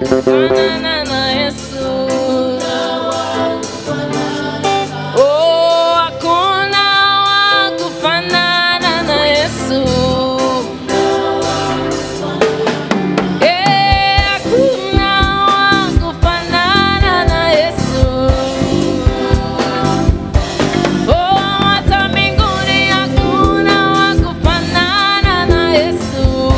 Kufanana na Yesu. Oh, hakuna wa kufanana na Yesu. Eh, hakuna wa kufanana na Yesu. Oh, hata mbinguni hakuna wa kufanana na Yesu.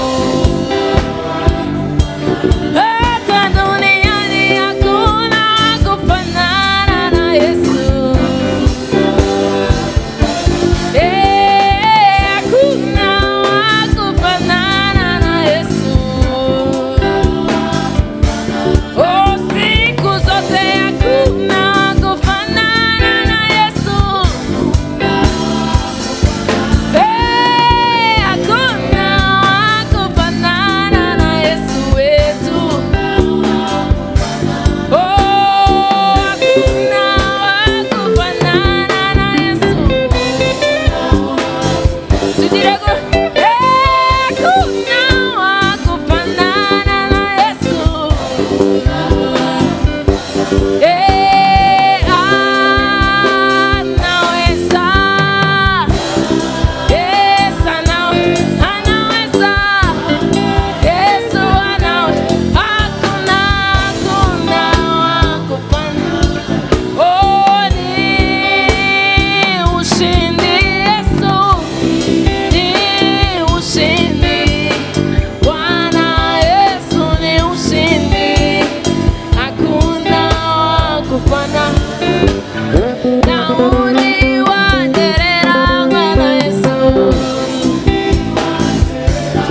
Hata duniani hakuna wa kufanana na Yesu. Eh, hakuna wa kufanana na Yesu. Oh, siku zote hakuna wa kufanana na Yesu. Eh, hakuna wa kufanana na Yesu wetu. Oh, hakuna wa kufanana na Yesu. Tudirego. Eh, hakuna wa kufanana na Yesu. Eh, anaweza. Yes, anaweza. Yesu anaweza. Hakuna, hakuna wa kufanana. Oh, ni ushindi Yesu, ni ushindi. Bwana Yesu ni ushindi. Hakuna wa kufanana. Nauli wagerera mwana Yesu.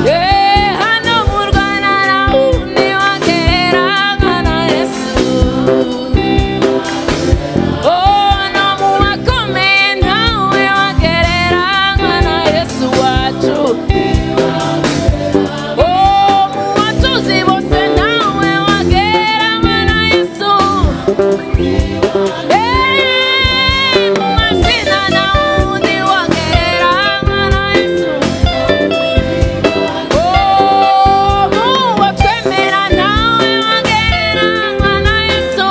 Eh, hano mu Rwanda nauli wagerera mwana Yesu. Oh, no mu bakomeye ntawe wagerera mwana Yesu wacu. Oh, mu batuzi bose ntawe wagera mwana Yesu. Eh, mu mazina ntawundi wagera mwana Yesu. Oh, mu batwemera ntawe wagera mwana Yesu.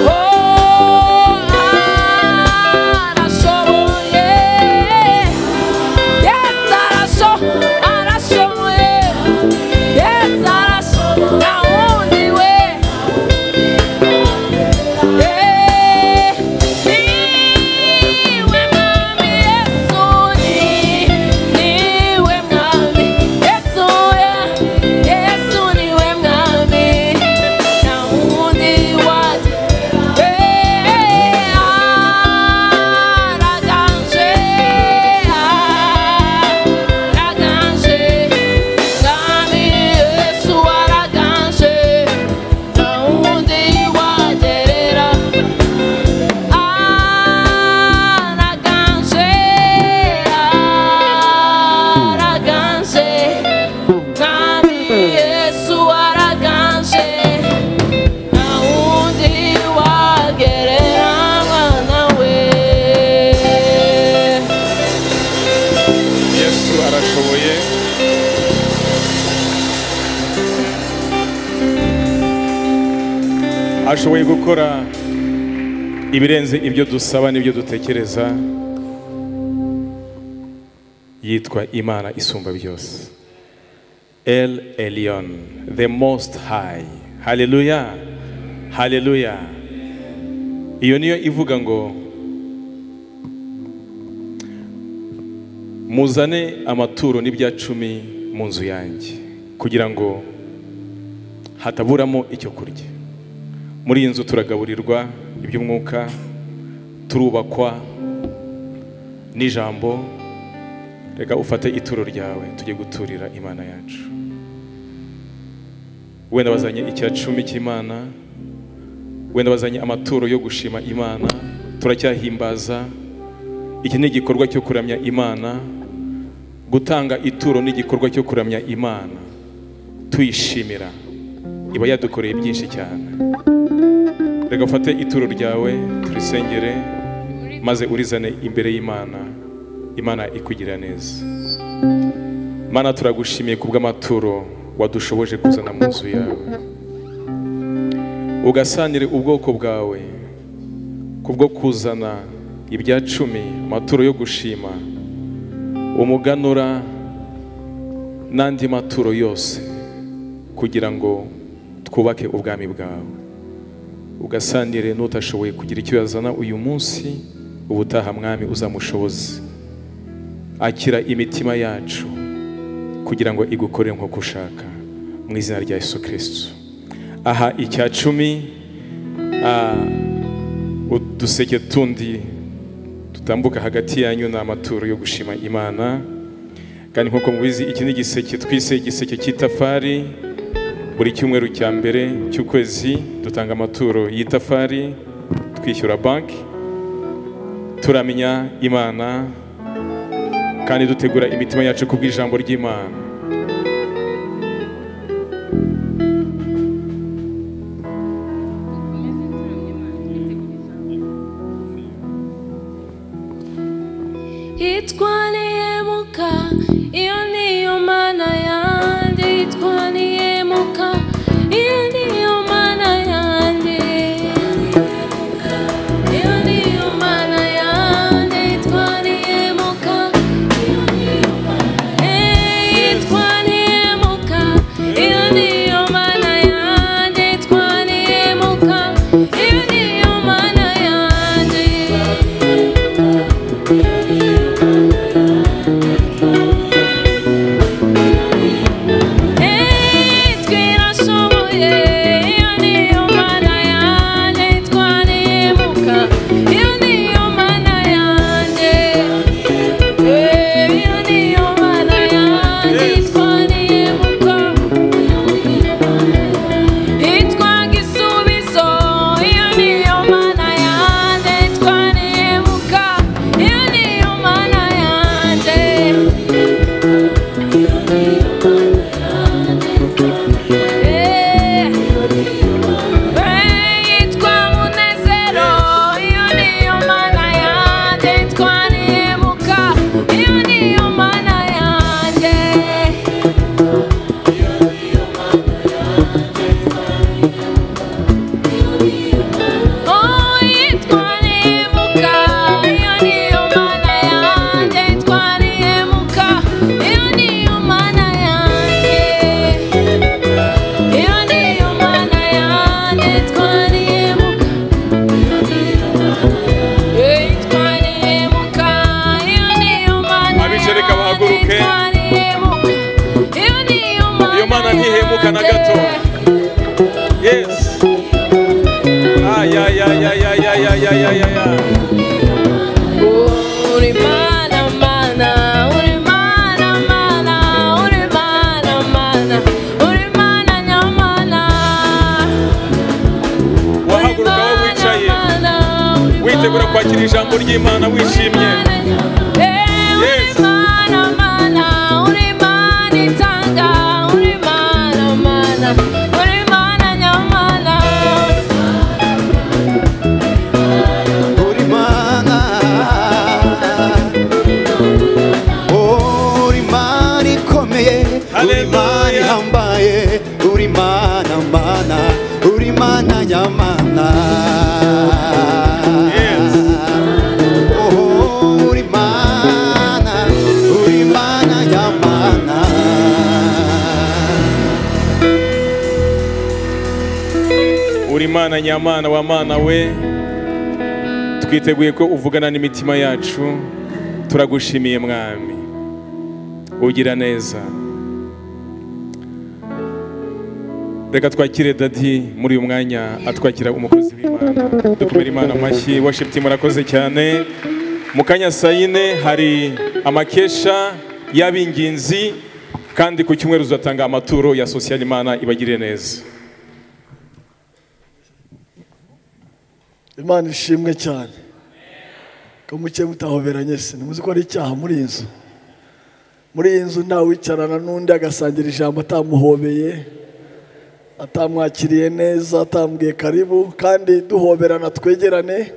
Oh, arashoboye. Yes, arashoboye. Yes, arashoboye. Ntawundi we. Eh, niwe mwami Yesu, niwe mwami Yesu, Yesu niwe mwami, ntawundi waje. Eh, araganje, araganje, mwami Yesu araganje, ntawundi wagerera. Araganje, araganje, mwami Yesu araganje, ntawundi wagereranywa nawe. Yesu arashoboye. Ashoboye gukora ibirenze ibyo dusaba n'ibyo dutekereza. Yitwa Imana isumba byose. El Elyon, the Most High. Haleluya, haleluya. Iyo niyo ivuga ngo muzane amaturo n'ibya cumi mu nzu yanjye kugira ngo hataburamo icyo kurya. Muri iyi nzu turagaburirwa iby'umwuka, turubakwa n'ijambo. Reka ufate ituro ryawe tujye guturira Imana yacu. Wenda bazanye icya cumi cy'Imana, wenda bazanye amaturo yo gushima Imana, turacyahimbaza. Iki ni igikorwa cyo kuramya Imana. Gutanga ituro ni igikorwa cyo kuramya Imana tuyishimira, iba yadukoreye byinshi cyane. Reka ufate ituro ryawe turisengere, maze urizane imbere y'Imana. Imana ikugira neza. Mana, turagushimiye kubw'amaturo wadushoboje kuzana mu nzu yawe, ugasanire ubwoko bwawe kubwo kuzana ibya cumi, amaturo yo gushima, umuganura n'andi maturo yose, kugira ngo twubake ubwami bwawe. Ugasanire n'utashoboye kugira icyo yazana uyu munsi, ubutaha Mwami uzamushoboze. Akira imitima yacu kugira ngo igukore nk'uko ushaka, mu izina rya Yesu Kristo. Aha icya cumi, uduseke tundi tutambuka hagati yanyu ni amaturo yo gushima Imana. Kandi nk'uko mubizi, iki ni igiseke twise igiseke cy'itafari. Buri cyumweru cya mbere cy'ukwezi dutanga amaturo y'itafari, twishyura banki, turamenya Imana kandi dutegura imitima yacu kubw'ijambo ry'Imana. Itwaniyemuka, iyo niyo mana yanjye. Itwaniyemuka, iyo niyo mana yanjye. Iyo niyo mana yanjye. Itwaniyemuka, itwaniyemuka, iyo niyo mana yanjye. Itwaniyemuka, iyo niyo mana yanjye. Iyo mana ntihemuka na gato. Yes. Ay ay ay ay ay ay ay ay ay ay. Uri mana mana, uri mana mana, uri mana mana, uri mana nyamana. Wahaguruka aho wicaye, witegura kwakira ijambo ry'Imana wishimye. Yes. Mana mana, uri mana itanga, uri mana mana, uri mana nyamana. Uri mana, uri mana ikomeye, uri mana ihambaye, uri mana mana, uri mana nyamana. Yes. Oh, uri mana, uri mana nyamana. Uri Mana nyamana wa mana we, twiteguye ko uvugana n'imitima yacu. Turagushimiye Mwami, ugira neza. Reka twakire Dadi muri uyu mwanya atwakira umukozi w'Imana. Dukomere Imana amashyi. Worship team murakoze cyane. Mu kanya saa yine hari amakesha y'abinginzi, kandi ku cyumweru uzatanga amaturo ya social. Imana ibagirire neza. Imana ishimwe cyane. Ko muke mutahoberanye se, ntimuzi ko ari icyaha muri iyi nzu. Muri iyi nzu ntawe wicarana n'undi agasangira ijambo atamuhobeye, atamwakiriye neza, atambwiye karibu. Kandi duhoberana twegerane,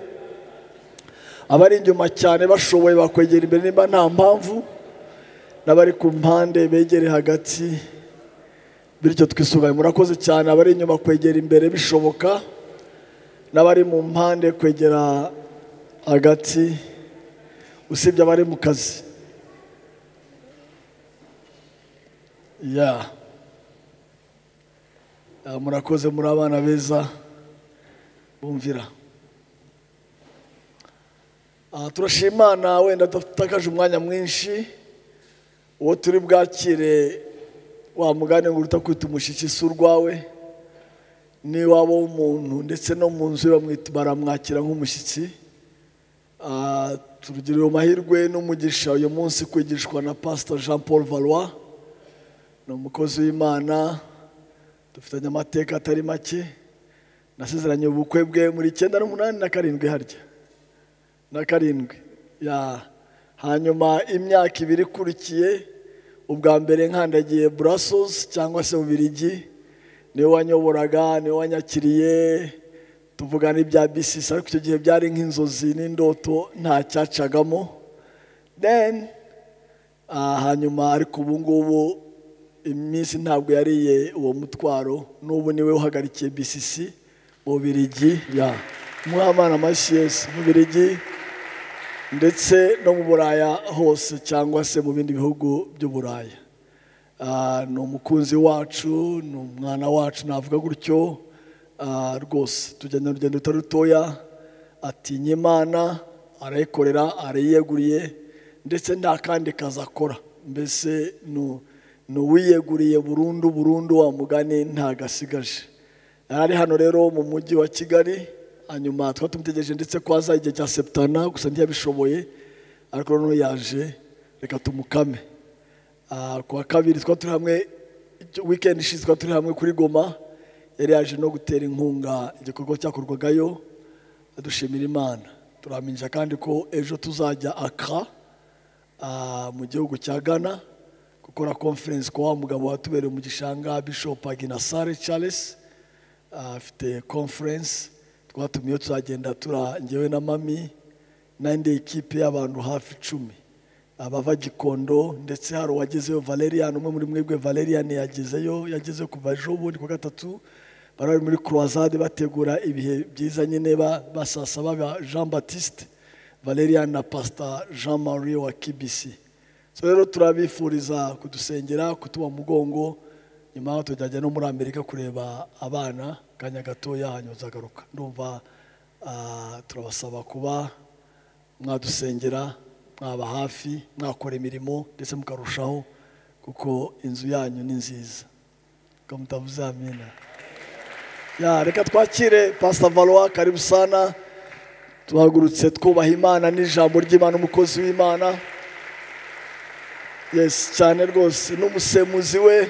abari inyuma cyane bashoboye bakwegera imbere nimba nta mpamvu. N'abari ku mpande begere hagati, bityo twisuganye. Murakoze cyane. Abari inyuma kwegera imbere bishoboka, n'abari mu mpande kwegera hagati, usibye abari mu kazi. Ya murakoze, muri abana beza bumvira. Turashimana wenda tutakaje umwanya mwinshi. Uwo turi bwakire wa mugani ngo utakwita umushitsi si urwawe, ni wabo w'umuntu ndetse no mu nzu baramwakira nk'umushyitsi. Turugiriwe amahirwe n'umugisha uyu munsi kwigishwa na Pastor Jean Paul Valois. Ni umukozi w'Imana, dufitanye amateka atari make. Nasezeranye ubukwe bwe muri 98 na 7 harya na 7 ya hanyuma imyaka ibiri ikurikiye, ubwa mbere nkandagiye Brussels cyangwa se mu Bubiligi, niwe wanyoboraga, niwe wanyakiriye, tuvugana ibya BCC, ariko icyo gihe byari nk'inzozi n'indoto, nta cyacagamo. Then hanyuma ariko ubu ngubu iminsi ntabwo yariye uwo mutwaro, n'ubu niwe uhagarikiye BCC mu Bubiligi. Ya muhamana amashyi Yesu, mu Bubiligi ndetse no mu Buraya hose cyangwa se mu bindi bihugu by'Uburaya. Ni umukunzi wacu, ni umwana wacu, navuga gutyo rwose. Tujyana urugendo rutari rutoya, atinya Imana, arayikorera, arayiyeguriye, ndetse nta kandi kazi akora. Mbese ni uwiyeguriye burundu burundu, wa mugani ntagasigaje. Ari hano rero mu mujyi wa Kigali, hanyuma twari tumutegereje ndetse ko aza igihe cya septana, gusa ntiyabishoboye, ariko noneho yaje, reka tumukame. Ku wa kabiri twari turi hamwe, weekend ishize twari turi hamwe kuri Goma, yari yaje no gutera inkunga igikorwa cyakorwagayo, adushimira Imana. Turamenyesha kandi ko ejo tuzajya Accra mu gihugu cya Ghana gukora conference kwa wa mugabo watubereye mu gishanga, Bishop Aginasare Charles. Afite conference twatumiye, tuzagenda njyewe na mami n'indi ekipe y'abantu hafi 10 abava Gikondo, ndetse hari uwagezeyo Valerian, umwe muri mwebwe Valerian yagezeyo, yagezeyo kuva ejo bundi ku gatatu. Bari muri croisade bategura ibihe byiza nyine, basasa baba Jean Baptiste Valerian na Pastor Jean Marie wa KBC. So rero turabifuriza kudusengera, kutuba mugongo. Nyuma tujya no muri Amerika kureba abana kanya gatoya, hanyuma nzagaruka. Ndumva turabasaba kuba mwadusengera, mwaba hafi, mwakora imirimo ndetse mukarushaho, kuko inzu yanyu ni nziza. Ko mutavuze amina. Ya reka twakire Pastor Valois, karibu sana. Tuhagurutse twubaha Imana n'ijambo ry'Imana, umukozi w'Imana. Yes, cyane rwose, n'umusemuzi we.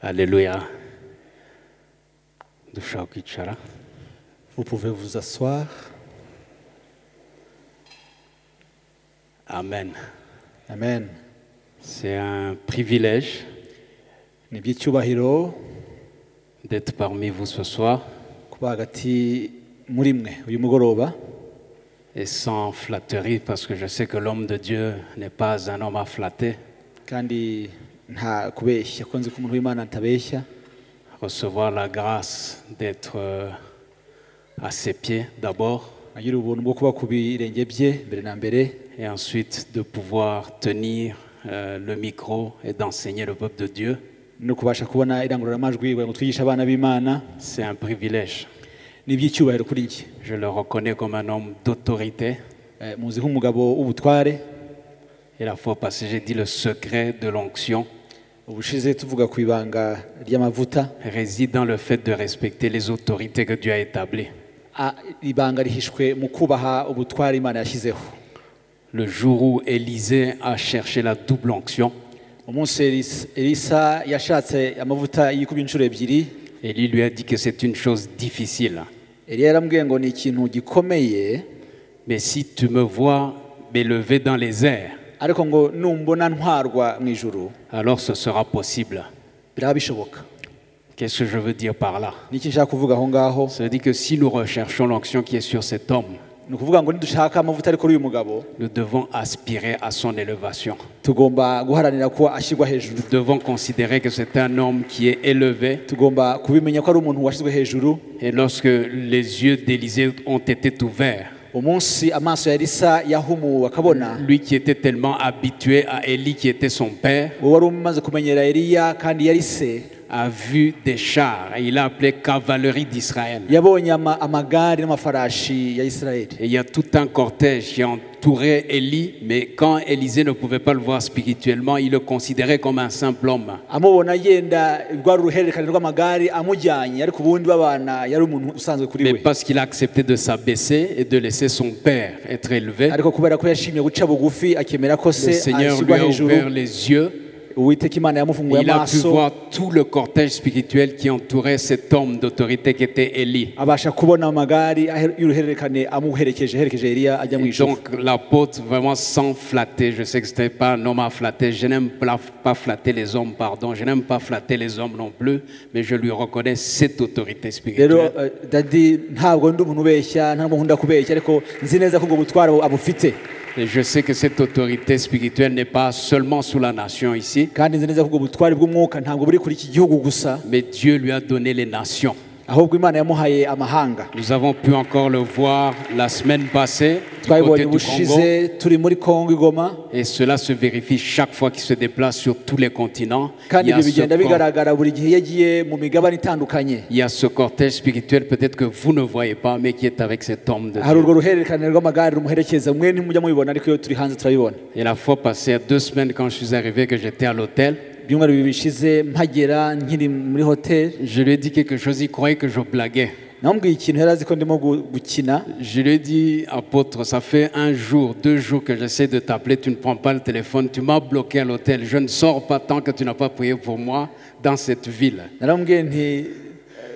Alléluia. Dushobora kwicara. Vous pouvez vous asseoir. Amen. Amen. C'est un privilège Ni iby'icyubahiro d'être parmi vous ce soir kuba hagati muri mwe uyu mugoroba, et sans flatterie, parce que je sais que l'homme de Dieu n'est pas un homme à flatter. Kandi nta kubeshya, ko nzi ko umuntu w'Imana atabeshya. Recevoir la grâce d'être à ses pieds d'abord, agira ubuntu bwo kuba ku birenge bye mbere na mbere, et ensuite de pouvoir tenir le micro et d'enseigner le peuple de Dieu. No kubasha kubona irangururamajwi kugira ngo twigishe abana b'Imana. C'est un privilège. Ni iby'icyubahiro kuri njye. Je le reconnais comme un homme d'autorité. Muzi nk'umugabo w'ubutware. Et la fois passée, j'ai dit le secret de l'onction Ubushize tuvuga ku ibanga ry'amavuta réside dans le fait de respecter les autorités que Dieu a établies. Ibanga rihishwe mu kubaha ubutware Imana yashyizeho. Le jour où Élisée a cherché la double onction, umunsi Elisa yashatse amavuta yikubye inshuro ebyiri, Élie lui a dit que c'est une chose difficile. Eliya yarambwiye ngo ni ikintu gikomeye. Mais si tu me vois m'élever dans les airs, ariko ngo numbona ntwarwa mu ijuru, alors ce sera possible. Biraba bishoboka. Qu'est-ce que je veux dire par là? Ni iki nshaka kuvuga aho ngaho? Ça veut dire que si nous recherchons l'onction qui est sur cet homme, Ni ukuvuga ngo nidushaka amavuta ari kuri uyu mugabo, nous devons aspirer à son élévation. Tugomba guharanira ko ashyirwa hejuru. Nous devons considérer que c'est un homme qui est élevé. Tugomba kubimenya ko ari umuntu washyizwe hejuru. Et lorsque les yeux d'Élisée ont été ouverts, Umunsi amaso ya Elisa yahumuwe akabona, lui qui était tellement habitué à Élie qui était son père, wowe wari umaze kumenyera Eliya kandi yari se, a vu des chars et il a appelé cavalerie d'Israël. Yabonye amagare n'amafarashi ya Isirayeli. Et il y a tout un cortège qui entourait Élie, mais quand Élisée ne pouvait pas le voir spirituellement, il le considérait comme un simple homme. Amubona agenda rwari uruhererekane rw'amagare amujyanye ariko ubundi babana yari umuntu usanzwe kuri Mais we. parce qu'il a accepté de s'abaisser et de laisser son père être élevé, Ariko kubera ko yashimye guca bugufi akemera ko le se Seigneur lui ashyirwa a hejuru, ouvert les yeux. Uwiteka Imana yamufunguye Il a pu amaso, voir tout le cortège spirituel qui entourait cet homme d'autorité qui était Élie. Abasha kubona amagare y'uruhererekane amuherekeje aherekeje Eliya ajya mu Et ijuru. donc l'apôtre, vraiment sans flatter, je sais que ce n'était pas un homme à flatter, je n'aime pas flatter les hommes, pardon, je n'aime pas flatter les hommes non plus, mais je lui reconnais cette autorité Rero spirituelle. Daddy ntabwo ndi umuntu ubeshya ntabwo nkunda kubeshya ariko nzi neza ko ubwo butware abufite. Et je sais que cette autorité spirituelle n'est pas seulement sous la nation ici, Kandi nzi neza ko ubwo butware bw'umwuka ntabwo buri kuri iki gihugu gusa, mais Dieu lui a donné les nations. Ahubwo Imana yamuhaye amahanga. Nous avons pu encore le voir la semaine passée du Twabibonye côté du Congo. ubushize turi muri Kongo i Goma. Et cela se vérifie chaque fois qu'il se déplace sur tous les continents. Il Kandi y a ibyo bigenda bigaragara buri gihe iyo agiye mu migabane itandukanye. il y a ce cortège spirituel peut-être que vous ne voyez pas, mais qui est avec cet homme de Hari Dieu. urwo ruhererekane rw'amagare rumuherekeza mwe ntimujya mubibona ariko iyo turi hanze turabibona. Et la fois passée, il y a 2 semaines, quand je suis arrivé, que j'étais à l'hôtel, Ibyumweru bibiri bishize mpagera nkiri muri hoteli, je lui ai dit quelque chose, il croyait que je blaguais. Namubwiye ikintu yari azi ko ndimo gukina. Je lui ai dit, apôtre, ça fait 1 jour, 2 jours que j'essaie de t'appeler, tu ne prends pas le téléphone, tu m'as bloqué à l'hôtel, je ne sors pas tant que tu n'as pas prié pour moi dans cette ville. Naramubwiye nti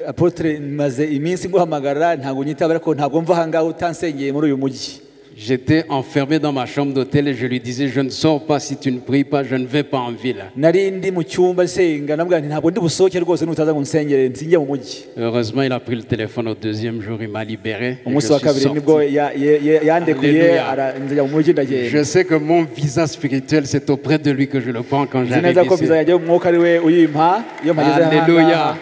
apôtre maze iminsi nguhamagara ntabwo unyitaba ariko ntabwo mva aha ngaha utansengeye muri uyu mujyi. J'étais enfermé dans ma chambre d'hôtel et je lui disais, je ne sors pas si tu ne pries pas, je ne vais pas en ville. Nari ndi mu cyumba nsenga namubwira nti ntabwo ndi busohoke rwose nutaza ngo unsengere nsinjye mu mujyi. Heureusement, il a pris le téléphone au 2e jour, il m'a libéré et je Umunsi wa suis kabiri sorti. nibwo yandekuye Alléluia. nzajya mu mujyi ndagenda. Je sais que mon visa spirituel, c'est auprès de lui que je le prends quand Nzi j'arrive neza ko ici. visa yanjye y'umwuka ari we uyimpa iyo mpageze aha Alléluia. ngaha.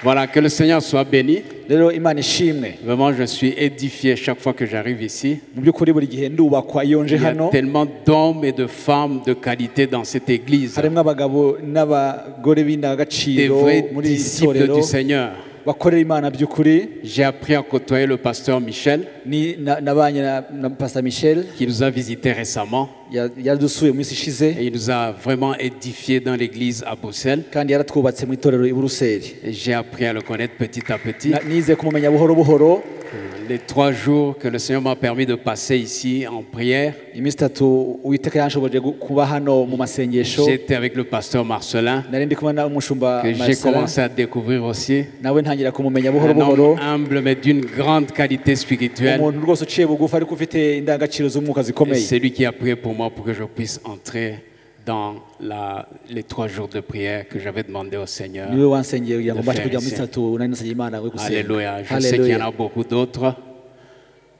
Voilà, que le Seigneur soit béni. Rero Imana ishimwe. Vraiment, je suis édifié chaque fois que j'arrive ici. Mu by'ukuri buri gihe ndubakwa iyo nje Il y a hano. tellement d'hommes et de femmes de qualité dans cette église. Harimo abagabo n'abagore Des b'indangagaciro vrais muri iri disciples torero du Seigneur. Bakorera Imana by'ukuri. J'ai appris à côtoyer le pasteur Michel Ni nabanye na Pastor Michel qui nous a visités récemment yaradusuye mu minsi ishize et il nous a vraiment édifiés dans l'église à Bruxelles. Kandi yaratwubatse mu itorero i Buruseli. Et j'ai appris à le connaître petit à petit. Nize kumumenya buhoro buhoro. Les 3 jours que le Seigneur m'a permis de passer ici en prière, Iminsi itatu Uwiteka yanshoboje kuba hano mu masengesho, j'étais avec le pasteur Marcelin nari ndi kumwe n'umushumba que j'ai Marcelin, commencé à découvrir aussi. Nawe ntangira kumumenya buhoro Un buhoro. homme humble mais d'une grande qualité spirituelle. Umuntu rwose uciye bugufi ariko ufite indangagaciro z'umwuka Et zikomeye. c'est lui qui a prié pour moi pour que je puisse entrer dans les 3 jours de prière que j'avais demandé au Seigneur. Niwe wansengeye kugira ngo de mbashe faire kujya mu ici. itatu nari nasabye Imana we gusenga. Alléluia. Je sais qu'il y en a beaucoup d'autres.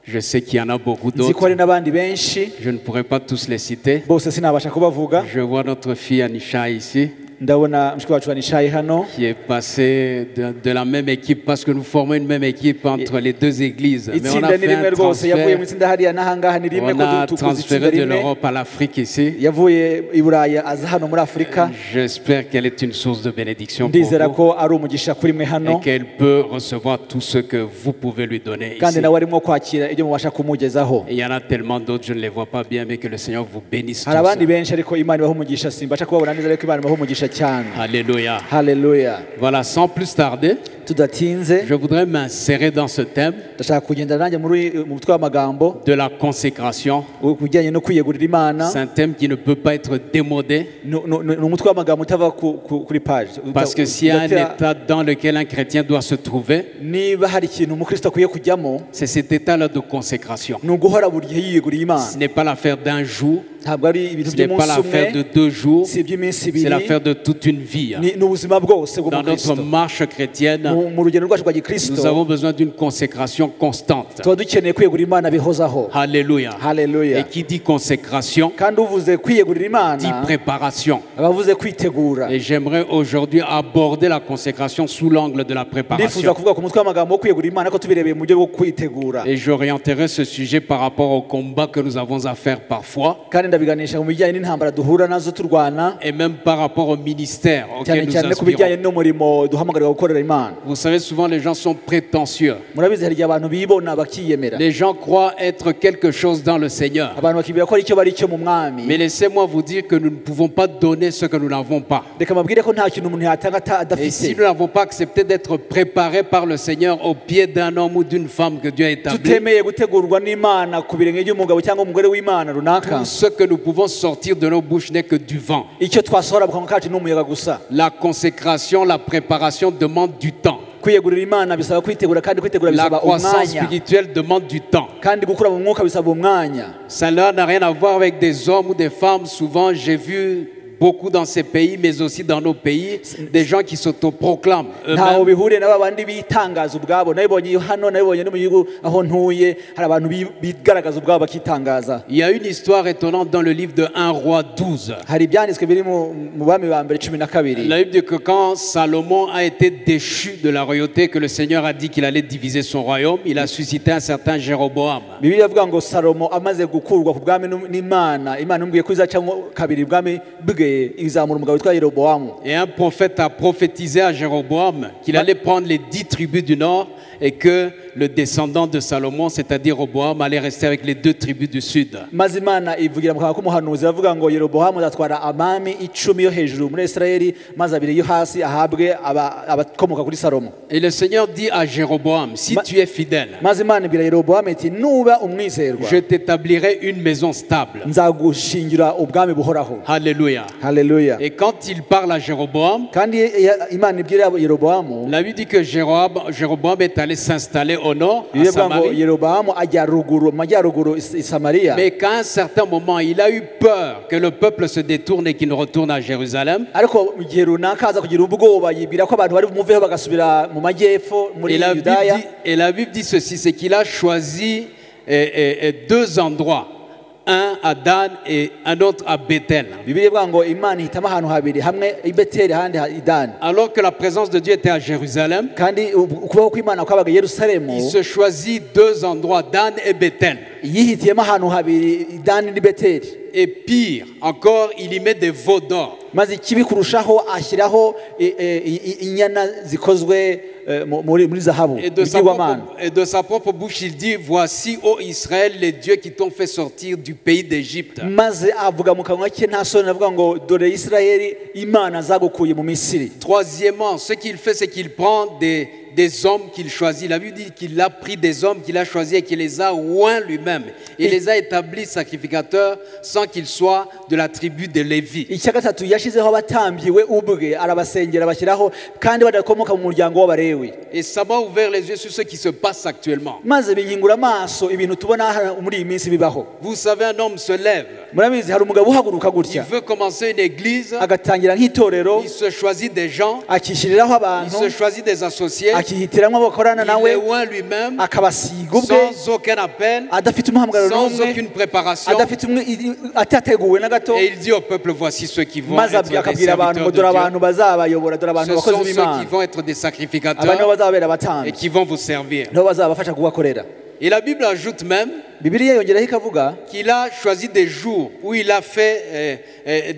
Je sais qu'il y en a beaucoup Nzi ko hari d'autres. n'abandi benshi. Je ne pourrais pas tous les citer. Bose sinabasha kubavuga. Je vois notre fille Anisha ici, Ndabona mushiki wacu Anishayi hano qui est passée de la même équipe, parce que nous formons une même équipe entre les 2 églises. Mais on Itsinda a ni fait rimwe un rwose yavuye mu transfert. itsinda hariya n'ahangaha ni rimwe On ko a tukoze itsinda transféré de rimwe. l'Europe à l'Afrique ici. Yavuye i Burayi aza hano muri Afurika. J'espère qu'elle est une source de bénédiction pour Ndizera vous ko ari umugisha kuri mwe hano et qu'elle peut recevoir tout ce que vous pouvez lui donner kandi ici. nawe arimo kwakira ibyo mubasha kumugezaho. Et il y en a tellement d'autres, je ne les vois pas bien, mais que le Seigneur vous bénisse Hari abandi tous. benshi ariko Imana ibaha umugisha simbasha kubabona neza ariko Imana ibaha umugisha cyane. Alléluia. Haleluya. Voilà, sans plus tarder, Tudatinze, je voudrais m'insérer dans ce thème ndashaka kugendana nanjye muri mu mutwe w'amagambo de la consécration. ku bijyanye no kwiyegurira Imana. C'est un thème qui ne peut pas être démodé Ni umutwe w'amagambo utava kuri page. parce que s'il y a un état dans lequel un chrétien doit se trouver, niba hari ikintu umukristo akwiye kujyamo, c'est cet état-là de consécration. ni uguhora buri gihe yiyeguriye Imana. Ce n'est pas l'affaire d'un jour, ntabwo ari ibintu ce n'est pas by'umunsi umwe, l'affaire de 2 jours, si iby'iminsi c'est ibiri, l'affaire de toute une vie. ni ubuzima bwose Dans bw'umukristo. notre marche chrétienne, Mu rugendo rwacu rwa gikristo, nous avons besoin d'une consécration constante. tuba dukeneye kwiyegurira Imana bihozaho. Alléluia. Haleluya. Et qui dit consécration kandi uvuze kwiyegurira Imana dit préparation. abavuze kwitegura. Et j'aimerais aujourd'hui aborder la consécration sous l'angle de la Ndifuza préparation. kuvuga ku mutwe w'amagambo wo kwiyegurira Imana ko tubirebeye mu buryo bwo kwitegura. Et j'orienterai ce sujet par rapport au combat que nous avons à faire parfois kandi ndabiganisha mu bijyanye n'intambara duhura nazo turwana, et même par rapport au ministère auquel cyane nous cyane ku bijyanye aspirons. n'umurimo duhamagarirwa gukorera Imana. Vous savez, souvent les gens sont prétentieux. Murabizi hari igihe abantu bibona bakiyemera. Les gens croient être quelque chose dans le Seigneur. Abantu bakibwira ko ari icyo bari cyo mu mwami. Mais laissez-moi vous dire que nous ne pouvons pas donner ce que nous n'avons pas. Reka mbabwire ko nta kintu umuntu yatanga Et adafite. si nous n'avons pas accepté d'être préparés par le Seigneur au pied d'un homme ou d'une femme que Dieu a établi, tutemeye gutegurwa n'Imana ku birenge by'umugabo cyangwa umugore w'Imana runaka, tout ce que nous pouvons sortir de nos bouches n'est que du vent. icyo twasohora mu kanwa kacu ni umuyaga gusa. La consécration, la préparation demande du temps. Kwiyegurira Imana bisaba kwitegura, kandi kwitegura La bisaba croissance umwanya, spirituelle demande du temps. kandi gukura mu mwuka bisaba umwanya. Ça n'a rien à voir avec des hommes ou des femmes. Souvent, j'ai vu beaucoup dans ces pays, mais aussi dans nos pays, des gens qui s'autoproclament ntaho eux-mêmes. bihuriye na babandi bitangaza ubwabo. Nabibonye hano, nabibonye no mu gihugu aho ntuye, hari abantu bigaragaza ubwabo bakitangaza. Il y a une histoire étonnante dans le livre de 1 Roi 12. Hari ibyanditswe biri mu bami ba mbere 12. La Bible dit que quand Salomon a été déchu de la royauté, que le Seigneur a dit qu'il allait diviser son royaume, il a suscité un certain Jéroboam. Bibiliya ivuga ngo Salomo amaze gukurwa ku bwami n'Imana, Imana imubwiye ko izacamo kabiri ubwami bwe, izamura umugabo witwa Yerobowamu. Et un prophète a prophétisé à Jéroboam qu'il allait prendre les 10 tribus du nord et que le descendant de Salomon, c'est-à-dire Roboam, allait rester avec les 2 tribus du sud. Maze Imana ivugira mu kanwa k'umuhanuzi iravuga ngo Yerobowamu azatwara amami 10 yo hejuru muri Isirayeli, maze abiri yo hasi ahabwe abakomoka kuri Salomo. Et le Seigneur dit à Jéroboam, si tu es fidèle, maze Imana ibwira Yerobowamu iti nuba umwizerwa, je t'établirai une maison stable. nzagushingira ubwami buhoraho. Alléluia. Haleluya. Et quand il parle à Jéroboam, kandi Imana ibwira Yerobowamu, la Bible dit que Jéroboam est allé s'installer au nord, à Samarie. Yerobowamu ajya ruguru, mu majyaruguru i Samariya. Mais qu'à un certain moment, il a eu peur que le peuple se détourne et qu'il ne retourne à Jérusalem. Ariko mu gihe runaka aza kugira ubwoba, yibwira ko abantu bari bumuveho bagasubira mu majyepfo muri Yudaya. Et la Bible dit ceci, c'est qu'il a choisi 2 endroits. Un à Dan et un autre à Bethel. Bibiliya ivuga ngo Imana ihitamo ahantu habiri, hamwe i Beteli ahandi i Dan. Alors que la présence de Dieu était à Jérusalem, kandi ukubaho kw'Imana kwabaga i Yerusalemu, il se choisit 2 endroits, Dan et Bethel. yihitiyemo ahantu habiri, i Dan n'i Beteli. Et pire encore, il y met des veaux d'or. Maze ikibi kurushaho ashyiraho inyana zikozwe muri zahabu. Et de sa propre bouche, il dit, voici, ô Israël, les dieux qui t'ont fait sortir du pays d'Égypte. Maze avuga mu kanwa ke nta soni, avuga ngo dore Israël, Imana zagukuye mu Misiri. Troisièmement, ce qu'il fait, c'est qu'il prend des hommes qu'il choisit. La Bible dit qu'il a pris des hommes qu'il a choisis et qu'il les a oints lui-même. Il les a établis sacrificateurs sans qu'ils soient de la tribu de Lévi. Icya gatatu yashizeho abatambyi we ubwe, arabasengera bashyiraho kandi badakomoka mu muryango w'Abalewi. Et ça m'a ouvert les yeux sur ce qui se passe actuellement. Maze binkingura amaso ibintu tubona muri iyi minsi bibaho. Vous savez, un homme se lève. Murabizi hari umugabo uhaguruka gutya. Il veut commencer une église. Agatangira nk'itorero. Il se choisit des gens. Akishyiriraho abantu. Il se choisit des associés. Akihitiramo abo bakorana nawe. Il est oint lui-même. Akabasiga ubwe. Sans aucun appel. Adafite umuhamagaro Sans n'umwe. aucune préparation. Adafite umwe atateguwe na gato. Et il dit au peuple, voici ceux qui vont Maze être des akabwira abantu serviteurs ngo de dore Dieu. abantu bazabayobora, dore abantu Ce bakozi sont ceux b'Imana. qui vont être des Aba nibo sacrificateurs bazabera et abatambyi. qui vont vous servir. Nibo bazabafasha kubakorera. Et la Bible ajoute même, Bibiliya yongeraho ikavuga qu'il a choisi des jours où il a fait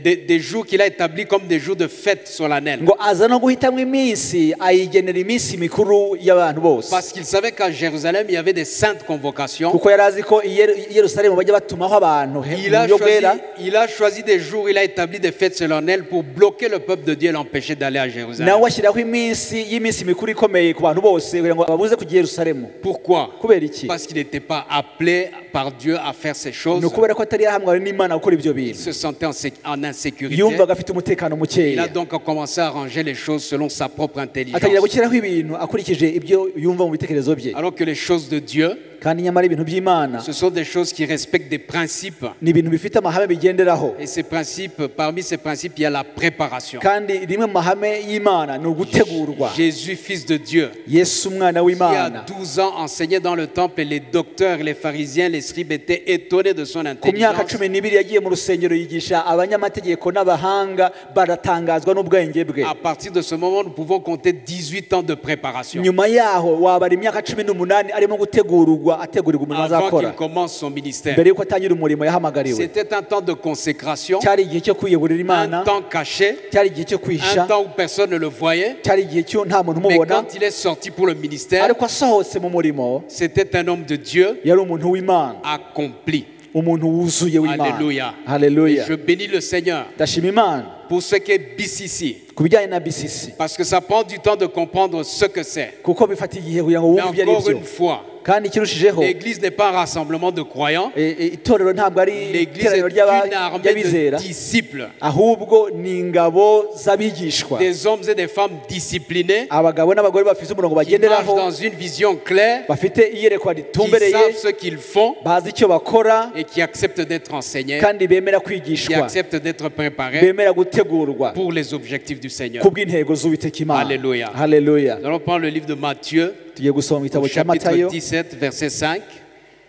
des jours qu'il a établis comme des jours de fête solennelle. Ngo aza no guhitamo iminsi ayigenera iminsi mikuru y'abantu bose. Parce qu'il savait qu'à Jérusalem, il y avait des saintes convocations. Kuko yari azi ko i Yerusalemu bajya batumaho abantu mu Il a buryo bwera. choisi, il a choisi des jours, il a établi des fêtes solennelles pour bloquer le peuple de Dieu et l'empêcher d'aller à Jérusalem. Nawe ashyiraho iminsi y'iminsi mikuru ikomeye ku bantu bose kugira ngo ababuze kujya i Yerusalemu. Pourquoi? Kubera iki? Parce qu'il n'était pas appelé par Dieu à faire ces choses. Ni ukubera ko atari yarahamagawe n'Imana gukora ibyo Il bintu. se sentait en insécurité. Yumvaga afite umutekano Il mukeya. a donc commencé à arranger les choses selon sa propre Atangira intelligence. gushyiraho ibintu akurikije ibyo yumva mu bitekerezo bye. Alors que les choses de Dieu, kandi nyamara ibintu by'Imana ce sont des choses qui respectent des principes. ni ibintu bifite amahame bigenderaho. Et ces principes, parmi ces principes, il y a la préparation. Kandi rimwe mu mahame y'Imana ni ugutegurwa. Jésus, fils de Dieu, Yesu umwana qui w'Imana a 12 ans enseignait dans le temple, et les docteurs, les pharisiens, les scribes étaient étonnés de son ku myaka intelligence. 12 yagiye mu rusengero yigisha abanyamategeko n'abahanga baratangazwa n'ubwenge bwe. À partir de ce moment, nous pouvons compter 18 ans de préparation Nyuma yaho wabara imyaka 18 arimo gutegurwa ategurirwa umurimo avant azakora qu'il commence son ministère. mbere yuko atangira umurimo yahamagariwe. C'était un temps de consécration, Cyari igihe cyo kwiyegurira Imana, un temps caché, cyari igihe cyo kwihisha, un temps où personne ne le voyait. cyari igihe cyo nta muntu Mais umubona. quand il est sorti pour le ministère, Ariko asohotse mu murimo c'était un homme de Dieu yari umuntu w'Imana, accompli. umuntu wuzuye w'Imana. Alléluia. Haleluya. Et je bénis le Seigneur Ndashima Imana pour ce qu'est BCC. ku bijyanye na BCC, Parce que ça prend du temps de comprendre ce que c'est. kuko bifata igihe kugira ngo Mais wumve ibyo ari encore byo. une fois, Kandi ikirushijeho, l'Église n'est pas un rassemblement de croyants. itorero ntabwo ari L'Église est iteraniro une armée ry'abizera, de disciples, ahubwo ni ingabo z'abigishwa, des hommes et des femmes disciplinés abagabo n'abagore bafite umurongo qui marchent bagenderaho, dans une vision claire, bafite iyerekwa qui ritumbereye, savent ce qu'ils font bazi icyo bakora et qui acceptent d'être enseignés, kandi bemera qui kwigishwa, acceptent d'être préparés bemera gutegurwa pour les objectifs du Seigneur. kubw'intego z'Uwiteka Imana. Haleluya. Haleluya. Nous allons prendre le livre de Matthieu, Tugiye gusoma igitabo au cya chapitre Matayo 17, verset 5.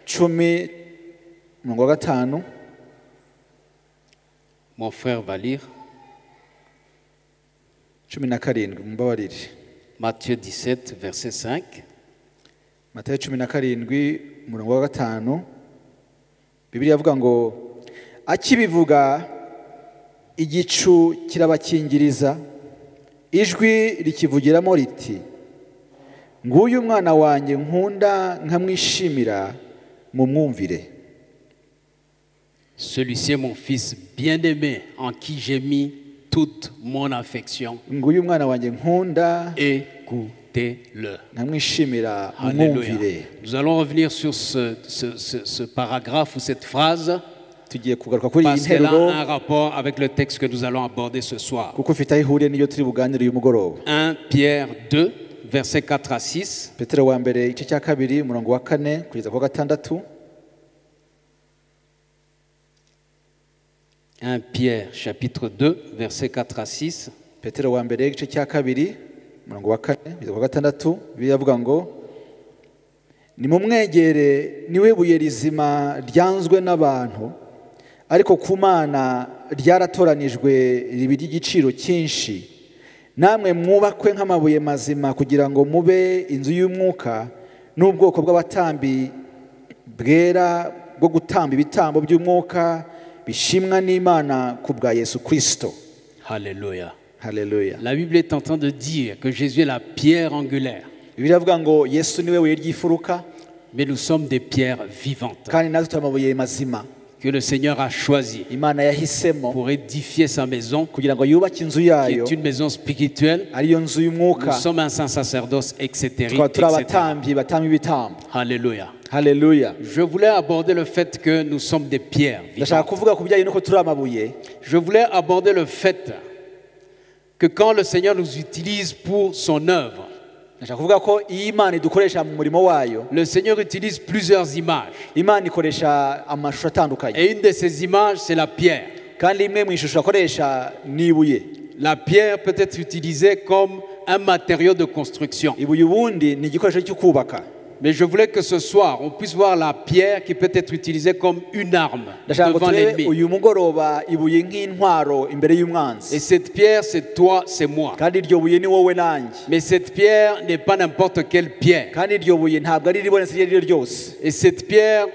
10 umurongo wa 5. Mon frère va lire. 17, mumbabarire. Matthieu 17, verset 5. Matayo 17 umurongo wa 5. Bibiliya ivuga ngo akibivuga igicu kirabakingiriza, ijwi rikivugiramo riti nguyu umwana wanjye nkunda nkamwishimira, mumwumvire. Celui-ci est mon fils bien-aimé en qui j'ai mis toute mon affection. Nguyu umwana wanjye nkunda Écoutez-le. nkamwishimira, Alléluia. mumwumvire. Nous allons revenir sur ce paragraphe ou cette phrase Tugiye kugaruka kuri iyi parce qu'elle a nteruro un rapport avec le texte que nous allons aborder ce soir. kuko ufite aho ihuriye n'iyo turi buganire uyu mugoroba. 1 Pierre 2, versets 4 à 6. Petero wa mbere igice cya 2 umurongo wa 4 kugeza ku wa 6. 1 Pierre chapitre 2, versets 4 à 6. Petero wa mbere igice cya 2 umurongo wa 4 kugeza ku wa 6, biravuga ngo nimumwegere niwe buye rizima ryanzwe n'abantu, ariko ku Mana ryaratoranijwe riba iry'igiciro cyinshi. Namwe mwubakwe nk'amabuye mazima kugira ngo mube inzu y'umwuka n'ubwoko bw'abatambi bwera bwo gutamba ibitambo by'umwuka bishimwa n'Imana ku bwa Yesu Kristo. Alléluia. Haleluya. La Bible est en train de dire que Jésus est la pierre angulaire, Bibiliya ivuga ngo Yesu niwe buye ry'ifuruka, mais nous sommes des pierres vivantes kandi natwe turi amabuye mazima que le Seigneur a choisies Imana yahisemo pour édifier sa maison, kugira ngo yubake inzu qui yayo, est une maison spirituelle. ariyo nzu y'umwuka. Nous sommes un saint sacerdoce, etc. Tukaba turi etc. abatambyi batamba ibitambo. Alléluia. Haleluya. Je voulais aborder le fait que nous sommes des pierres Ndashaka vivantes. kuvuga ku bijyanye n'uko turi amabuye. Je voulais aborder le fait que quand le Seigneur nous utilise pour son œuvre, Ndashaka kuvuga ko iyo Imana idukoresha mu murimo wayo, le Seigneur utilise plusieurs images. Imana ikoresha amashusho atandukanye. Et une de ces images, c'est la pierre. Kandi imwe mu ishusho akoresha ni ibuye. La pierre peut être utilisée comme un matériau de construction. Ibuye ubundi ni igikoresho cyo kubaka. Mais je voulais que ce soir, on puisse voir la pierre qui peut être utilisée comme une arme Ndashaka ngo devant turebe l'ennemi. uyu mugoroba ibuye nk'intwaro imbere Et y'umwanzi. cette pierre, c'est toi, c'est moi. Kandi iryo buye ni wowe nanjye. Mais cette pierre n'est pas n'importe quelle pierre. Kandi iryo buye ntabwo ari iribonetse iryo ari ryo ryose. Et cette pierre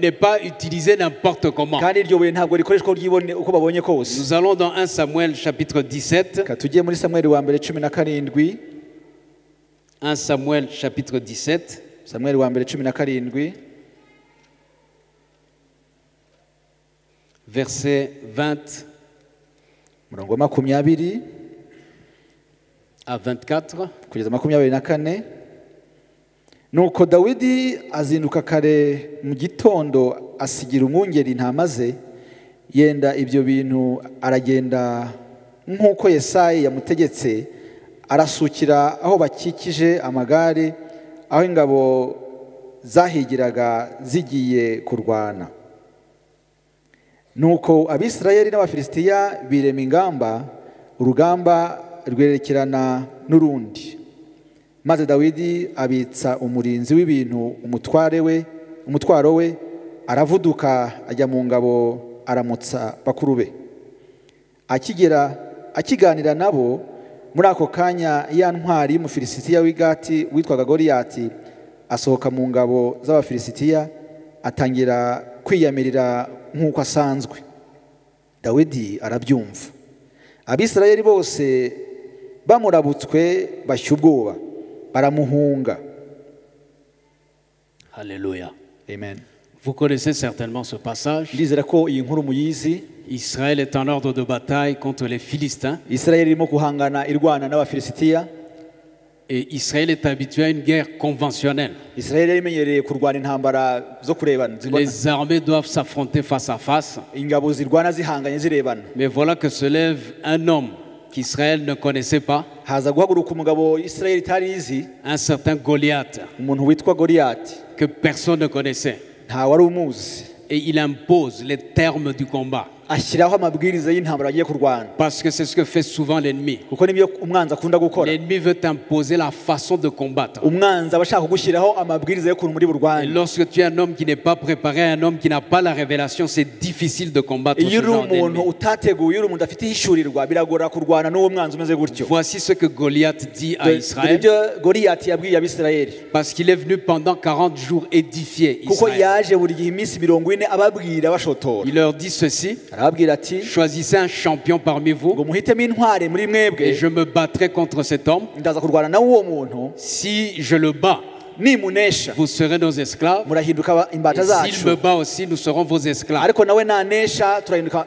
n'est pas utilisée n'importe comment. Kandi iryo buye ntabwo rikoreshwa uko uko babonye kose. Nous allons dans 1 Samuel chapitre 17. Reka tujye muri Samweli wa mbere 17. 1 Samuel chapitre 17. Samweli wa mbere 17. Verset 20 Umurongo wa 20 à 24. Kugeza 24. Nuko Dawidi azinduka kare mu gitondo asigira umwungeri intama ze, yenda ibyo bintu aragenda nk'uko Yesayi yamutegetse, arasukira aho bakikije amagare, aho ingabo zahigiraga zigiye kurwana. Nuko Abisirayeli n'Abafilisitiya birema ingamba, urugamba rwerekerana n'urundi. Maze Dawidi abitsa umurinzi w'ibintu umutwaro we, aravuduka ajya mu ngabo aramutsa bakuru be. Akiganira nabo muri ako kanya, ya ntwari y'Umufilisitiya w'i Gati witwaga Goliyati asohoka mu ngabo z'Abafilisitiya, atangira kwiyamirira nk'uko asanzwe. Dawidi arabyumva. Abisirayeli bose bamurabutswe bashya ubwoba, baramuhunga. Alléluia. Amen. Vous connaissez certainement ce passage. Ndizera ko iyi nkuru muyizi. Israël est en ordre de bataille contre les Philistins. Isirayeli irimo guhangana irwana n'Abafilisitiya. Et Israël est habitué à une guerre conventionnelle. Isirayeli yari imenyereye kurwana intambara zo kurebana zibona. Les armées doivent s'affronter face à face. Ingabo zirwana zihanganye zirebana. Mais voilà que se lève un homme qu'Israël ne connaissait pas, Haza guhaguruka umugabo Isirayeli itari izi, un certain Goliath, umuntu witwa Goliyati, que personne ne connaissait. Nta wari umuzi. Et il impose les termes du combat. Ashyiraho amabwiriza y'intambara bagiye kurwana. Parce que c'est ce que fait souvent l'ennemi. Kuko nibyo umwanzi akunda gukora. L'ennemi veut t'imposer la façon de combattre. Umwanzi aba ashaka kugushyiraho amabwiriza y'ukuntu muri Et burwane. lorsque tu es un homme qui n'est pas préparé, un homme qui n'a pas la révélation, c'est difficile de combattre Iyo ce uri genre umuntu d'ennemi. utateguye, uri umuntu udafite ihishurirwa, biragora kurwana n'uwo mwanzi umeze gutyo. Voici ce que Goliath dit à Dore Israël. ibyo Goliyati yabwiye Abisirayeli. Parce qu'il est venu pendant 40 jours édifier Kuko Israël. yaje buri gihe iminsi 40 ababwira bashotora. Il leur dit ceci: Arababwira ati, choisissez un champion parmi vous ngo muhitemo intwari muri mwebwe, et je me battrai contre cet homme. Ndaza kurwana na uwo muntu. Si je le bats, Nimunesha, vous serez nos esclaves. murahinduka imbata Et zacu. s'il me bat aussi, nous serons vos esclaves. Ariko nawe nanesha turahinduka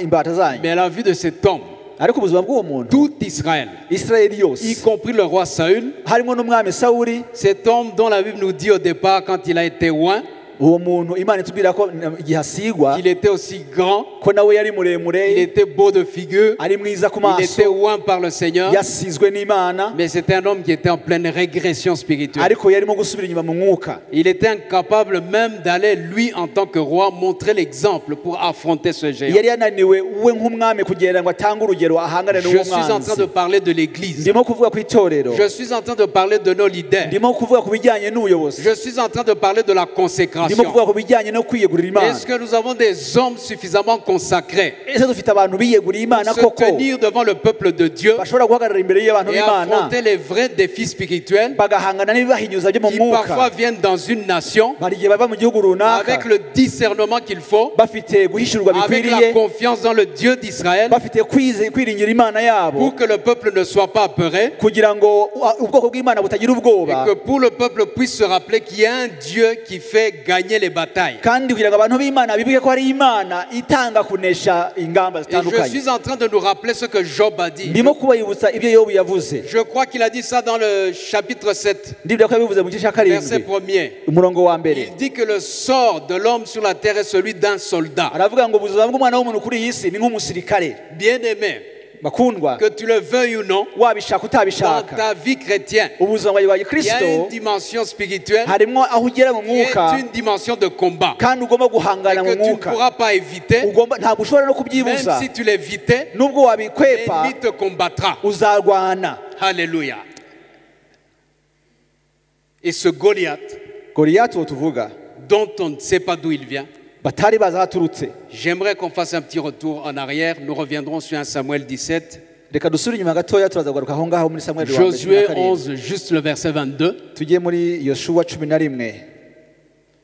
imbata zanyu. Mais à la vue de cet homme, Ariko ubuzima bw'uwo muntu, tout Israël, Isirayeli y yose, compris le roi Saül, harimo n'umwami Sawuli, cet homme dont la Bible nous dit au départ, quand il a été oint, uwo muntu Imana itubwira ko igihe asigwa, qu'il était aussi grand, ko nawe yari muremure, il était beau de figure, ari mwiza ku il maso, était oint par le Seigneur, yasizwe n'Imana, mais c'était un homme qui était en pleine régression spirituelle. Ariko yarimo gusubira inyuma mu mwuka. Il était incapable même d'aller, lui, en tant que roi, montrer l'exemple pour affronter ce géant. Yari yananiwe we nk'umwami kugira ngo atange urugero ahangane Je n'uwo suis en train mwanzi. de parler de l'Église. Ndimo kuvuga ku itorero. Je suis en train de parler de nos leaders. Ndimo kuvuga ku bijyanye n'ubuyobozi. Je suis en train de parler de la consécration. Ndimo kuvuga ku bijyanye no kwiyegurira Imana. Est-ce que nous avons des hommes suffisamment consacrés Ese dufite abantu biyeguriye Imana pour se koko, tenir devant le peuple de Dieu bashobora guhagarara imbere y'abantu et b'Imana, affronter les vrais défis spirituels bagahangana n'ibibahinyuza byo mu qui mwuka, parfois viennent dans une nation hari igihe bava mu gihugu runaka avec le discernement qu'il faut, bafite guhishurwa avec la bikwiriye, confiance dans le Dieu d'Israël bafite kwiringira Imana yabo, pour que le peuple ne soit pas apeuré kugira ngo ubwoko bw'Imana butagira ubwoba, et que pour le peuple puisse se rappeler qu'il y a un Dieu qui fait gagner les batailles. kandi kugira ngo abantu b'Imana bibuke ko hari Imana itanga kunesha ingamba Et je zitandukanye. suis en train de nous rappeler ce que Job a dit. Ndimo kubayibutsa ibyo Yobu yavuze. Je crois qu'il a dit ça dans le chapitre 7, Ndibwira ko yabivuze mu gice cya verset karindwi, 1er. umurongo wa mbere. Il dit que le sort de l'homme sur la terre est celui d'un soldat. Aravuga ngo ubuzima bw'umwana w'umuntu kuri iyi si ni nk'umusirikare. Bien-aimé, Bakundwa, que tu le veuilles ou non, wabishaka dans utabishaka, ta vie chrétienne, ubuzima bwawe bwa il y a gikristo une dimension spirituelle harimo aho ugera mu qui est mwuka, une dimension de combat kandi ugomba et guhangana que mu tu ne mwuka. pourras pas éviter. Ugomba, ntabwo ushobora no Même kubyibuza. si tu l'évitais, Nubwo wabikwepa, l'ennemi te combattra. uzarwana. Alléluia. Et ce Goliath, Goliyati uwo tuvuga, dont on ne sait pas d'où il vient, batari bazi aho aturutse. J'aimerais qu'on fasse un petit retour en arrière. Nous reviendrons sur 1 Samuel 17. Reka dusubire inyuma gatoya, turaza kugaruka aho ngaho muri Samweli wa mbere Josué 17. 11, juste le verset 22. Tujye muri Yoshuwa 11.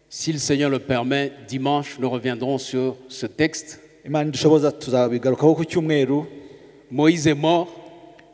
Si le Seigneur le permet, dimanche, nous reviendrons sur ce texte. Imana idushoboza tuzabigarukaho ku cyumweru. Moïse est mort.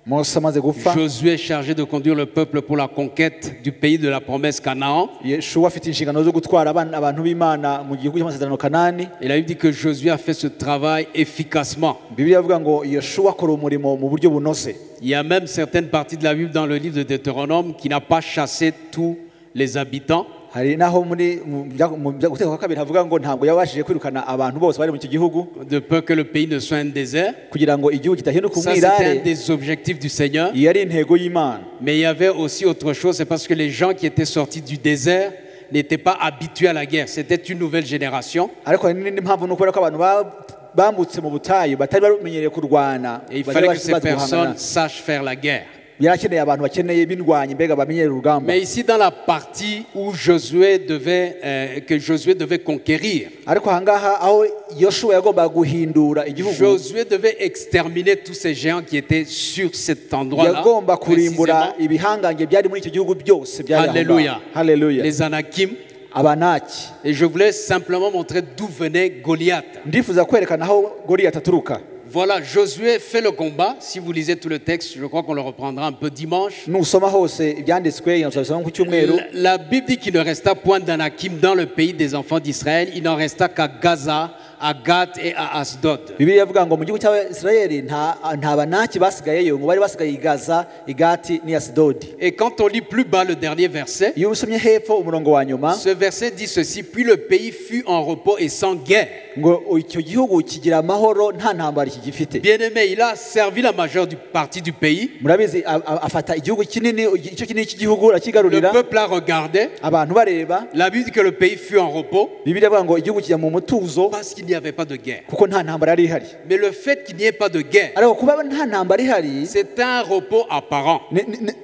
Mose amaze gupfa. Josué est chargé de conduire le peuple pour la conquête du pays de la promesse Canaan. Yeshuwa afite inshingano zo gutwara abana abantu b'Imana mu gihugu cy'amasezerano Kanani. Et la Bible dit que Josué a fait ce travail efficacement. Bibiliya ivuga ngo Yeshuwa akora umurimo mu buryo bunoze. Il y a même certaines parties de la Bible dans le livre de Deutéronome qui n'a pas chassé tous les habitants. Hari naho muri mu Gutegeka kwa kabiri havuga ngo ntabwo yabashije kwirukana abantu bose bari mu icyo gihugu, de peur que le pays ne soit un désert. Kugira ngo igihugu kidahinduka Ça, c'était umwirare. un des objectifs du Seigneur. Iyi yari intego y'Imana. Mais il y avait aussi autre chose, c'est parce que les gens qui étaient sortis du désert n'étaient pas habitués à la guerre. C'était une nouvelle génération. Ariko hari n'indi mpamvu, ni ukubera ko abantu bambutse mu butayu batari bamenyereye kurwana. Et il Batari fallait que ces bazi guhangana. personnes sachent faire la guerre. Yari akeneye abantu bakeneye b'indwanyi, mbega bamenyereye urugamba. Mais ici, dans la partie où Josué devait, que Josué devait conquérir, Ariko ahangaha aho Yoshuwa yagombaga guhindura igihugu, Josué devait exterminer tous ces géants qui étaient sur cet endroit-là. yagomba kurimbura Précisément. ibihangange byari muri icyo gihugu byose byari aho ngaho. Alléluia. Haleluya. Les Anakim. Abanaki. Et je voulais simplement montrer d'où venait Goliath. Ndifuza kwerekana aho Goliyati aturuka. Voilà, Josué fait le combat. Si vous lisez tout le texte, je crois qu'on le reprendra un peu dimanche. Nusoma hose ibyanditswe, tuzabisoma ku cyumweru. La Bible dit qu'il ne resta point d'Anakim dans le pays des enfants d'Israël. Il n'en resta qu'à Gaza, à Gath et à Asdod. Bibiliya ivuga ngo mu gihugu cy'Abisirayeli nta Banaki basigayeyo, ngo bari basigaye i Gaza, i Gati n'i Asidodi. Et quand on lit plus bas le dernier verset, Iyo usomye hepfo umurongo wa nyuma, ce verset dit ceci: Puis le pays fut en repos et sans guerre. Ngo icyo gihugu kigira amahoro, nta ntambara kigifite. Bien-aimé, il a servi la majeure du partie du pays. Murabizi, afata igihugu kinini, igice kinini cy'igihugu Le arakigarurira. Peuple a regardé. Abantu bareba. La Bible dit que le pays fut en repos Bibiliya ivuga ngo igihugu kijya mu mutuzo parce qu'il n'y avait pas de guerre. Kuko nta ntambara yari ihari. Mais le fait qu'il n'y ait pas de guerre, Ariko kuba nta ntambara ihari, c'est un repos apparent.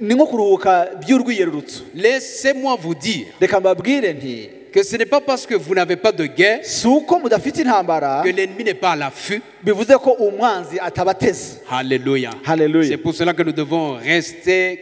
Ni nko kuruhuka by'urwiyerurutso. Laissez-moi vous dire Reka mbabwire nti que ce n'est pas parce que vous n'avez pas de guerre si uko mudafite intambara que l'ennemi n'est pas à l'affût. Bivuze ko umwanzi atabateze. Alléluia. Alléluia. C'est pour cela que nous devons rester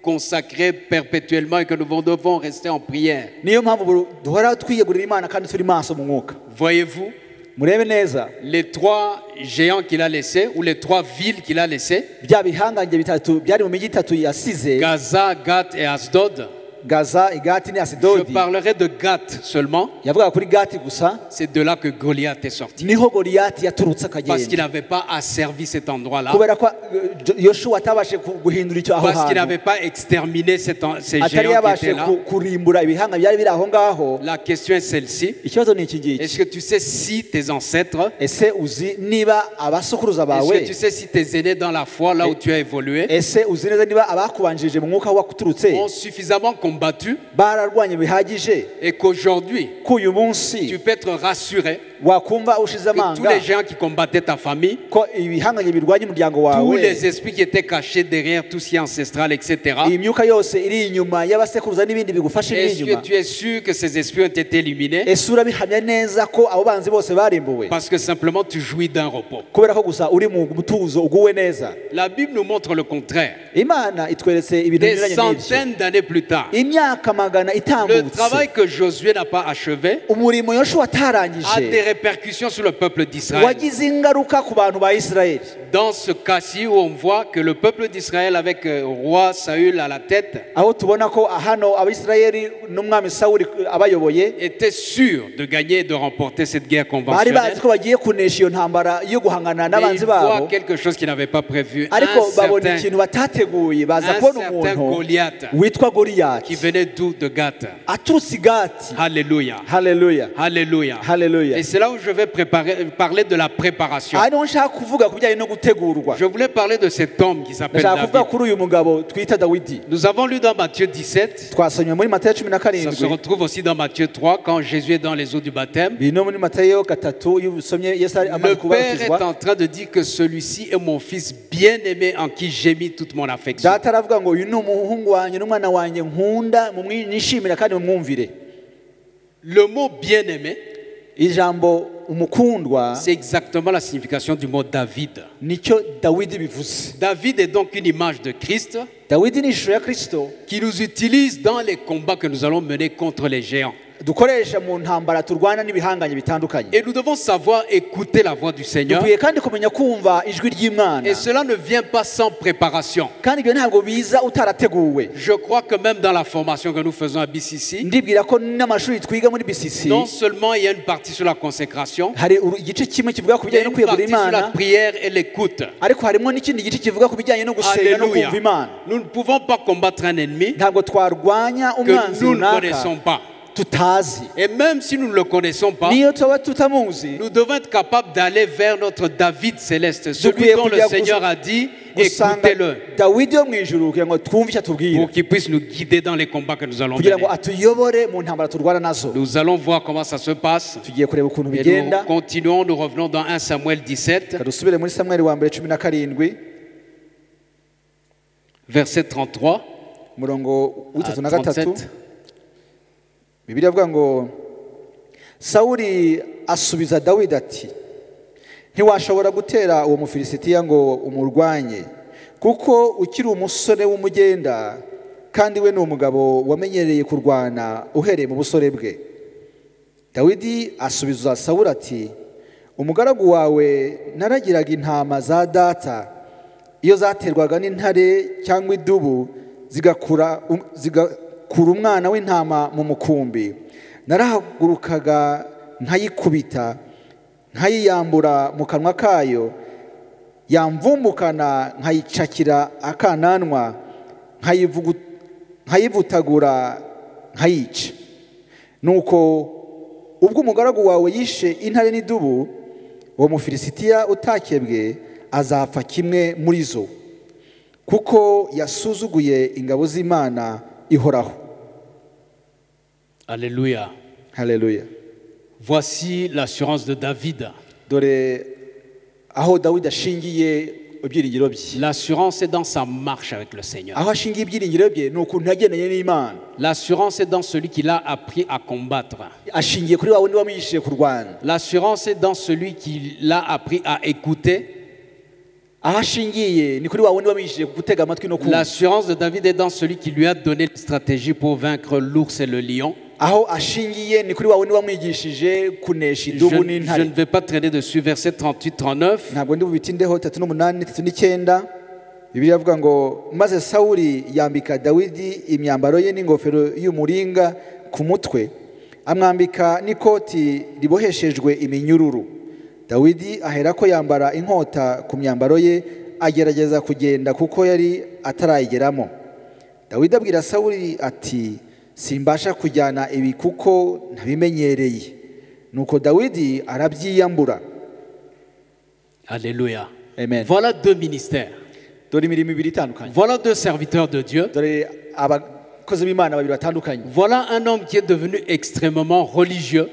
consacrés perpétuellement et que nous devons rester en prière. Niyo mpamvu duhora twiyegurira Imana kandi turi maso mu mwuka. Voyez-vous, Murebe neza, les trois géants qu'il a laissés, ou les trois villes qu'il a laissées, bya bihangange bitatu byari mu mijyi itatu yasize, Gaza, Gath et Asdod. Gaza, Igati ni Je Asidodi. parlerai de Gath seulement. Yavugaga kuri Gati gusa. C'est de là que Goliath est sorti. Niho Goliyati yaturutse Parce qu'il akagenda. n'avait pas asservi cet endroit-là. Kubera ko Yoshuwa atabashe guhindura icyo aho Parce qu'il hantu, n'avait pas exterminé ces atari géants qui yabashe étaient là. kurimbura ibihanga byari biri aho ngaho. La question est celle-ci. Ikibazo ni iki ngiki. Est-ce que tu sais si tes ancêtres, Ese uzi niba abasokuruza est-ce bawe, que tu sais si tes aînés dans la foi, là où tu as évolué, ese uzi neza niba abakubanjirije mu mwuka aho waturutse ont suffisamment combattu bararwanye bihagije, et qu'aujourd'hui, ko uyu munsi tu peux être rassuré wakumva ushize que tous amanga les géants qui combattaient ta famille, ko ibihanganye birwanya umuryango tous wawe, les esprits qui étaient cachés derrière tout ce qui est ancestral, etc., iyi myuka yose iri inyuma y'abasekuruza n'ibindi bigufasha iri est-ce que inyuma, tu es sûr que ces esprits ont été éliminés? Ese urabihamya neza ko abo banzi bose barimbuwe? Parce que simplement tu jouis d'un repos. Kubera ko gusa uri mu mutuzo, uguwe neza. La Bible nous montre le contraire. Imana itweretse ibintu Des binyuranye n'ibyo. Centaines d'années plus tard, Imyaka magana le itambutse, travail que Josué n'a pas achevé umurimo Yoshuwa a atarangije des répercussions sur le peuple d'Israël. Wagize ingaruka ku bantu ba Isirayeli. Dans ce cas-ci où on voit que le peuple d'Israël avec roi Saül à la tête Aho tubona ko hano Abisirayeli n'umwami Sawuli abayoboye était sûr de gagner et de remporter cette guerre bari conventionnelle. bazi ko bagiye kunesha iyo ntambara yo guhangana Mais n'abanzi ils voient babo. quelque chose qu'ils n'avaient pas prévu. Ariko Un babona certain ikintu batateguye, baza un kubona certain umuntu Goliath witwa qui Goliyati venait d'où? De Gath. aturutse i Gati. Alléluia. Haleluya. Alléluia. Alléluia. Et c'est c'est là où je vais parler de la préparation. Aha niho nshaka kuvuga ku bijyanye no gutegurwa. Je voulais parler de cet homme qui s'appelle Ndashaka kuvuga David. Kuri uyu mugabo twita Dawidi. Nous avons lu dans Matthieu 17, Twasomye muri Matayo cumi na ça se karindwi retrouve aussi dans Matthieu 3, quand Jésus est dans les eaux du baptême. Biri no muri Matayo gatatu iyo usomye Yesu ari amaze Le Père est kubatizwa en train de dire que celui-ci est mon fils bien-aimé en qui j'ai mis toute mon affection. Data aravuga ngo uyu ni umuhungu wanjye n'umwana wanjye nkunda nishimira kandi mumwumvire. Le mot bien-aimé, Ijambo umukundwa c'est exactement la signification du mot David. Nicyo Dawidi bivuze. David est donc une image de Christ Dawidi ni ishusho ya Kristo qui nous utilise dans les combats que nous allons mener contre les géants. Dukoresha mu ntambara turwana n'ibihanganye bitandukanye. Et nous devons savoir écouter la voix du Seigneur. Dukwiye kandi kumenya kumva ijwi ry'Imana. Et cela ne vient pas sans préparation. Kandi ibyo ntabwo biza utarateguwe. Je crois que même dans la formation que nous faisons à BCC, Ndibwira ko n'amashuri twiga muri BCC non seulement il y a une partie sur la consécration, hari igice kimwe kivuga ku il y a bijyanye no une kwiyegurira partie sur la Imana prière et l'écoute. Ariko harimo n'ikindi gice kivuga ku bijyanye no gusenga no Alléluia. kumva Imana. Nous ne pouvons pas combattre un ennemi Ntabwo twarwanya que umwanzi nous ne runaka connaissons pas. Tutazi. Et même si nous ne le connaissons pas, Niyo tuba tutamuzi nous devons être capables d'aller vers notre David céleste, celui dukwiye dont le kujya Seigneur a dit, gusanga écoutez-le, Dawidi wo mu ijuru kugira ngo twumve icyo atubwira pour qu'il puisse nous guider dans les combats que nous allons kugira mener. ngo atuyobore mu ntambara turwana nazo. Nous allons voir comment ça se passe. Tugiye kureba ukuntu Et bigenda. nous continuons, nous revenons dans 1 Samuel 17, Reka dusubire muri Samweli wa mbere cumi na karindwi verset 33 umurongo à w'itatu na gatatu. 37. Bibiliya avuga ngo Sawuli asubiza Dawidi ati ntiwashobora gutera uwo Mufilisitiya ngo umurwanye kuko ukiri umusore w'umugenda kandi we ni umugabo wamenyereye kurwana uhereye mu busore bwe. Dawidi asubiza Sawuli ati umugaragu wawe naragiraga intama za data iyo zaterwaga n'intare cyangwa idubu zigakura umwana w'intama mu mukumbi narahagurukaga nkayikubita nkayiyambura mu kanwa kayo yamvumbukana nkayicakira akananwa nkayivutagura nkayica. Nuko ubwo umugaragu wawe yishe intare n'idubu uwo Mufilisitiya utakebwe azapfa kimwe muri zo kuko yasuzuguye ingabo z'Imana ihoraho. Alléluia. Haleluya. Voici l'assurance de David. Dore aho Dawidi ashingiye ibyiringiro bye. L'assurance est dans sa marche avec le Seigneur. Aho ashingiye ibyiringiro bye ni ukuntu yagendanye n'Imana. L'assurance est dans celui qui l'a appris à combattre. Ashingiye kuri wa wundi wamwigishije kurwana. L'assurance est dans celui qui l'a appris à écouter. Aho ashingiye ni kuri wa wundi wamwigishije gutega amatwi no kumva. L'assurance de David est dans celui qui lui a donné la stratégie pour vaincre l'ours et le lion. Aho ashingiye ni kuri wa wundi wamwigishije kunesha Je, idubu je n'intare. ne vais pas traîner dessus, verset 38-39. Ntabwo ndi bubitindeho 38 39 Bibiliya ivuga ngo maze Sawuli yambika Dawidi imyambaro ye n'ingofero y'umuringa ku mutwe amwambika n'ikoti riboheshejwe iminyururu. Dawidi aherako yambara inkota ku myambaro ye agerageza kugenda kuko yari atarayigeramo. Dawidi abwira Sawuli ati simbasha kujyana ibi kuko ntabimenyereye. Nuko Dawidi arabyiyambura. Alléluia. Amen. Voilà deux ministères. Dore imirimo ibiri itandukanye. Voilà deux serviteurs de Dieu. Dore abakozi b'Imana babiri batandukanye. Voilà un homme qui est devenu extrêmement religieux,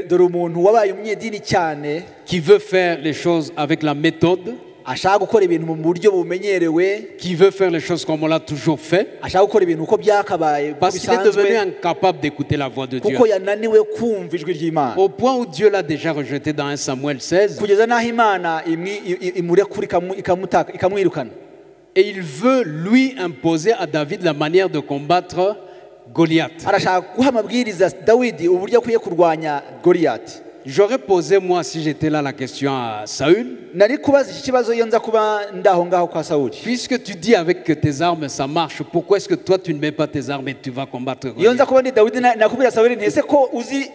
Dore umuntu wabaye umunyedini cyane qui veut faire les choses avec la méthode, ashaka gukora ibintu mu buryo bumenyerewe, qui veut faire les choses comme on l'a toujours fait, ashaka gukora ibintu uko byakabaye uko parce qu'il est devenu bisanzwe, incapable d'écouter la voix de Dieu. kuko yananiwe kumva ijwi ry'Imana. Au point où Dieu l'a déjà rejeté dans 1 Samuel 16, Kugeza n'aho Imana imurekura ikamwirukana. et il veut lui imposer à David la manière de combattre Goliath. Arashaka guha amabwiriza Dawidi uburyo akwiye kurwanya Goliyati. J'aurais posé moi, si j'étais là, la question à Saül. Nari kubaza iki kibazo iyo nza kuba ndaho ngaho kwa Sawuli. Puisque tu dis avec que tes armes ça marche, pourquoi est-ce que toi tu ne mets pas tes armes et tu vas combattre Iyo nza Goliath? kuba ndi Dawidi nakubwira Sawuli nti ese ko uzi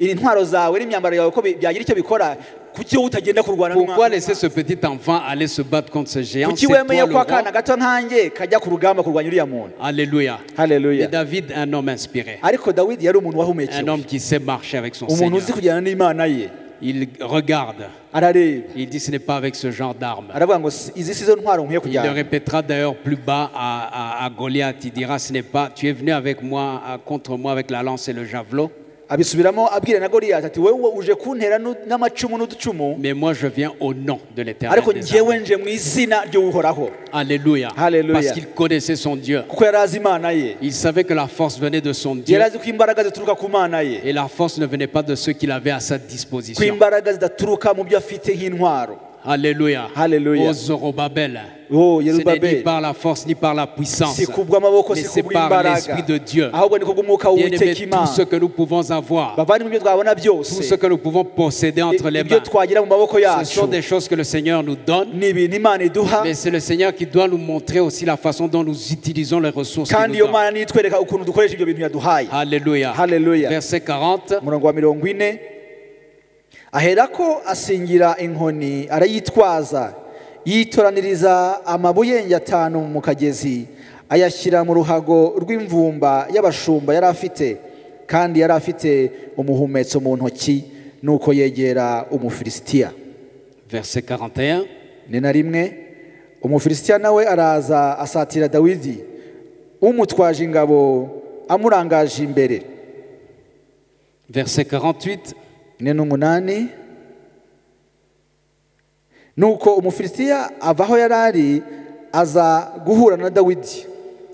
intwaro zawe n'imyambaro yawe ko byagira icyo bikora, kuki wowe utagenda kurwana Pourquoi n'umwana? laisser ce petit enfant aller se battre contre ce géant? Kuki C'est toi wemeye le ko roi. akana gato nkanjye kajya ku rugamba kurwanya uriya muntu? Alléluia. Haleluya. Et David, un homme inspiré, Ariko Dawidi yari umuntu un wahumekewe, homme qui sait marcher avec son umuntu uzi Seigneur. kujyana n'Imana ye. Il regarde. Arareba. Il dit, ce n'est pas avec ce genre d'armes. Aravuga ngo "Si- izi si zo ntwaro nkwiye Il le kujyana. répétera d'ailleurs plus bas à Goliath. Il dira, ce n'est pas, tu es venu avec moi, contre moi avec la lance et le javelot, Abisubiramo abwira na Goliyati ati wowe uje kuntera nu- n'amacumu n'uducumu mais moi je viens au nom de l'Éternel ariko des njyewe armées. nje mu izina ry'Uhoraho. Alléluia. Alléluia. Parce qu'il connaissait son Dieu. Kuko yari azi Imana ye. Il savait que la force venait de son Dieu Yari azi ko imbaraga zituruka ku Mana ye, et la force ne venait pas de ceux qu'il avait à sa ko disposition. imbaraga zidaturuka mu byo afite nk'intwaro. Alléluia. Alléluia. Ô Zorobabel. Oh, Ce n'est ni Yerubabeli, par la force ni par la puissance, si kubw'amaboko mais si c'est par kubw'imbaraga l'Esprit de Dieu. ahubwo ni kubw'umwuka Bien-aimé, w'Uwiteka tout Imana. ce que nous pouvons avoir, Bavandimwe ibyo twabona tout byose ce que nous pouvons posséder entre les ibyo mains, twagira mu maboko ce yacu sont des choses que le Seigneur nous donne, ni ibintu Imana iduha mais c'est le Seigneur qui doit nous montrer aussi la façon dont nous utilisons les ressources qu'il kandi nous iyo donne. Mana niyo itwereka ukuntu dukoresha ibyo bintu yaduhaye. Alléluia. Alléluia. Verset 40. Umurongo wa 40 aherako asingira inkoni arayitwaza yitoraniriza amabuye atanu mu kagezi ayashyira mu ruhago rw'imvumba y'abashumba yari afite kandi yari afite umuhumetso mu ntoki nuko yegera Umufilisitiya. Verset 41. 41 Umufilisitiya nawe araza asatira Dawidi umutwaje ingabo amurangaje imbere. Verset 48. 48 nuko Umufilisitiya ava aho yari ari aza guhura na Dawidi.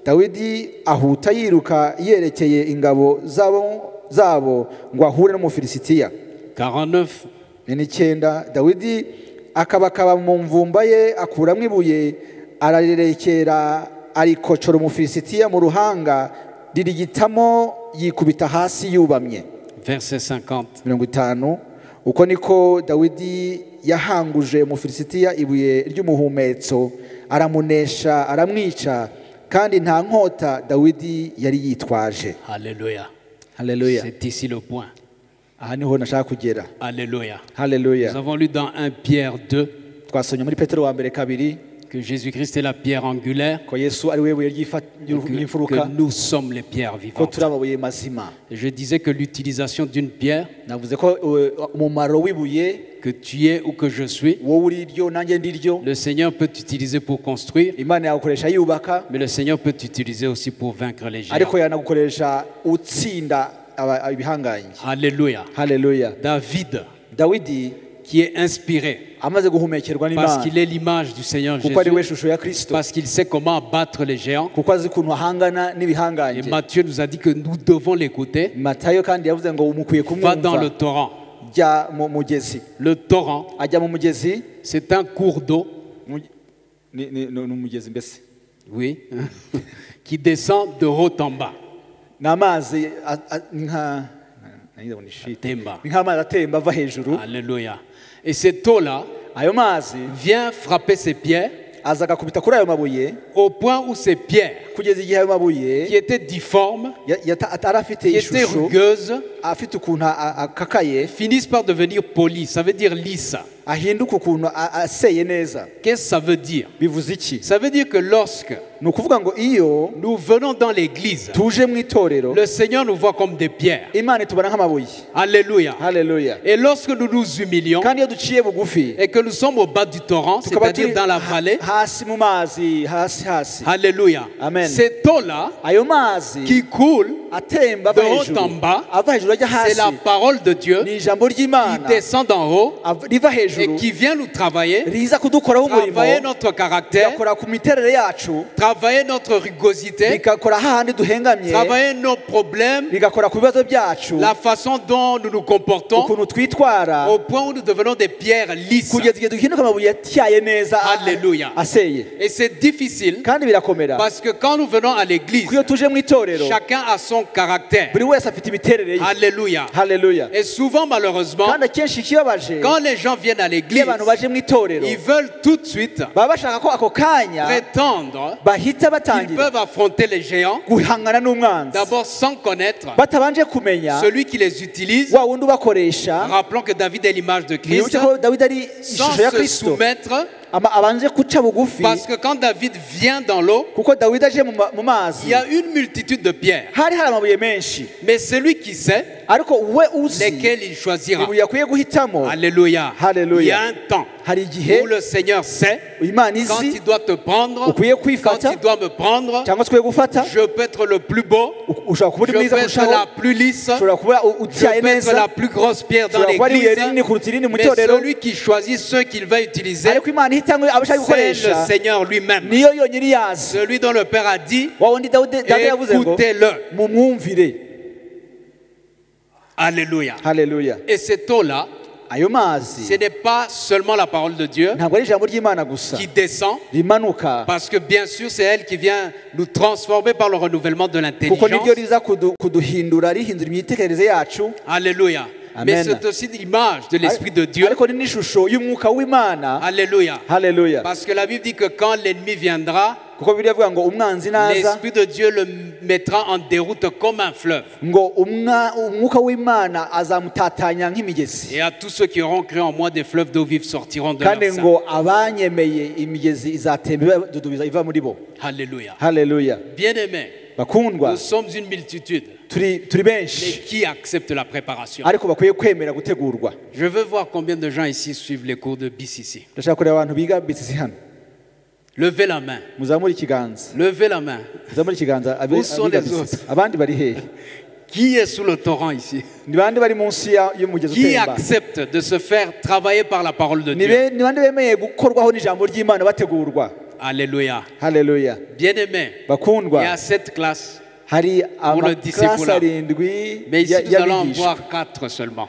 Dawidi ahuta yiruka yerekeye ingabo zabo ngo ahure n'Umufilisitiya. 49. 49 Dawidi akabakaba mu mvumba ye akuramo ibuye ararerekera arikocora Umufilisitiya mu ruhanga ririgitamo yikubita hasi yubamye. Verset 50. 50 uko niko Dawidi yahanguje Umufilisitiya ibuye ry'umuhumetso aramunesha aramwica kandi nta nkota Dawidi yari yitwaje. Alléluia. Haleluya. C'est ici le point. Aha niho nashaka kugera. Alléluia. Haleluya. Nous avons lu dans 1 Pierre 2 Twasomye muri Petero wa mbere 2 que Jésus-Christ est la pierre angulaire, ko Yesu ari we buye que ry'imfuruka nous sommes les pierres ko vivantes. turi amabuye mazima. Et je disais que l'utilisation d'une pierre, Navuze ko umumaro w'ibuye que tu es ou que je suis, wowe uri ryo nanjye ndi ryo le Seigneur peut t'utiliser pour construire, Imana yagukoresha yubaka mais le Seigneur peut t'utiliser aussi pour vaincre les géants. ariko yanagukoresha utsinda ibihangange. Alléluia. Haleluya. David, Dawidi qui est inspiré, amaze guhumekerwa parce n'Imana qu'il est l'image du Seigneur kuko ari we Jésus, shusho ya Kristo parce qu'il sait comment abattre les géants. kuko azi ukuntu ahangana Et n'ibihangange. Matthieu nous a dit que nous devons l'écouter. Matayo kandi yavuze ngo mukwiye Va dans le kumwumva torrent. jya mu mugezi. Le torrent, Ajya mu mugezi c'est un cours d'eau, ni umugezi mbese oui, qui descend de haut en bas. ni amazi ni nka Atemba. ni nk'amazi atemba ava hejuru. Alléluia. Et cette eau-là Ayo mazi vient frapper ces pierres aza agakubita kuri ayo mabuye au point où ces pierres, kugeza igihe ayo mabuye qui étaient difformes, atari afite qui étaient ishusho rugueuses, afite ukuntu akakaye finissent par devenir polies, ça veut dire lisses. ahinduka ukuntu aseye neza. Qu'est-ce que ça veut dire? Bivuze iki? Ça veut dire que lorsque Ni ukuvuga ngo iyo nous venons dans l'église, tuje mu itorero le Seigneur nous voit comme des pierres. Imana itubona nk'amabuye. Alléluia. Haleluya. Et lorsque nous nous humilions Kandi iyo duciye bugufi et que nous sommes au bas du torrent, tukaba c'est-à-dire turi dans la vallée, hasi mu mazi hasi hasi Alléluia. Amen. Cette eau-là ayo mazi qui coule, atemba ava de haut hejuru en bas, ava hejuru ajya c'est hasi la parole de Dieu ni ijambo qui ry'Imana descend d'en haut riva et hejuru qui vient nous travailler, riza kudukoraho umurimo travailler notre caractère, rigakora ku miterere yacu travailler notre rugosité, rigakora hahandi duhengamye travailler nos problèmes, rigakora ku bibazo byacu la façon dont nous nous comportons, ukuntu twitwara au point où nous devenons des pierres lisses. kugeza igihe duhinduka amabuye atyaye neza Alléluia. aseye. Et c'est difficile Kandi birakomera parce que quand nous venons à l'église, kuko iyo tuje mu itorero chacun a son caractère. buri wese afite imiterere ye. Alléluia. Haleluya. Et souvent, malheureusement, Kandi akenshi ikibabaje quand les gens viennent à iyo l'église, abantu baje mu itorero ils veulent tout de suite baba bashaka ko ako kanya prétendre bahita qu'ils batangira peuvent affronter les géants, guhangana n'umwanzi d'abord sans connaître batabanje kumenya celui qui les utilise. wa wundi ubakoresha. Rappelons que David est l'image de Christ, Mwibuke ko Dawidi ari sans ishusho ya se Kristo soumettre Abanze guca bugufi. Parce que quand David vient dans l'eau, kuko Dawidi aje mu mazi, il y a une multitude de pierres. Hari hari amabuye menshi. Mais celui qui sait ariko we uzi lesquels il choisira. Ibuye akwiye guhitamo. Alléluia. Alléluia. Il y a un temps hari igihe où le Seigneur sait Imana izi quand il doit te prendre, ukwiye kwifata, quand il doit me prendre, cyangwa se ukwiye gufata, je peux être le plus beau, ushobora kuba uri je mwiza peux être kurushaho, la plus lisse, ushobora kuba je utyaye peux être neza, la plus grosse pierre dans ushobora kuba ari ibuye l'église, rinini kuruta irindi mu mais itorero, celui qui choisit ceux qu'il va utiliser, ariko Imana ihitamo abo ishaka c'est gukoresha, le Seigneur lui-même. Niyo yonyine iyazi. Celui dont le Père a dit, wa wundi Dawidi data yavuze ngo écoutez-le. Mumwumvire. Alléluia. Haleluya. Et cette eau-là, ayo mazi ce n'est pas seulement la parole de Dieu ntabwo ari ijambo ry'Imana gusa qui descend, rimanuka, parce que bien sûr c'est elle qui vient nous transformer par le renouvellement de kuko l'intelligence. niryo riza kuduhindura rihindura imitekerereze yacu. Alléluia. Amen. Mais c'est aussi l'image de l'Esprit de Dieu. Ariko ni n'ishusho y'umwuka w'Imana. Alléluia. Haleluya. Parce que la Bible dit que quand l'ennemi viendra, kuko Bibiliya ivuga ngo umwanzi naza, l'Esprit de Dieu le mettra en déroute comme un fleuve. Ngo umwuka w'Imana azamutatanya nk'imigezi. Et à tous ceux qui auront cru en moi, des fleuves d'eau vive sortiront de kandi leur sein. Ngo abanyemeye imigezi izatemba ibadudubiza iva muri bo. Alléluia. Haleluya. Bien-aimés, bakundwa, nous sommes une multitude, turi mais benshi qui accepte la préparation? Ariko bakwiye kwemera gutegurwa. Je veux voir combien de gens ici suivent les cours de BCC. Ndashaka kureba abantu biga BCC hano. Levez la main. Muzamure ikiganza. Levez la main. Muzamure ikiganza Où sont abiga les BCC. Autres? Abandi bari hehe? Qui est sous le torrent ici? Ni bande bari munsi y'umugezi Qui utemba? accepte de se faire travailler par la parole de Ni Dieu? ni bande bemeye gukorwaho n'ijambo ry'Imana bategurwa? Alléluia. Haleluya. Bien-aimés, bakundwa, il y a 7 classes, hari pour le amaklasi discipulat. arindwi Mais ici, nous allons en y'abigishwa. voir 4 seulement.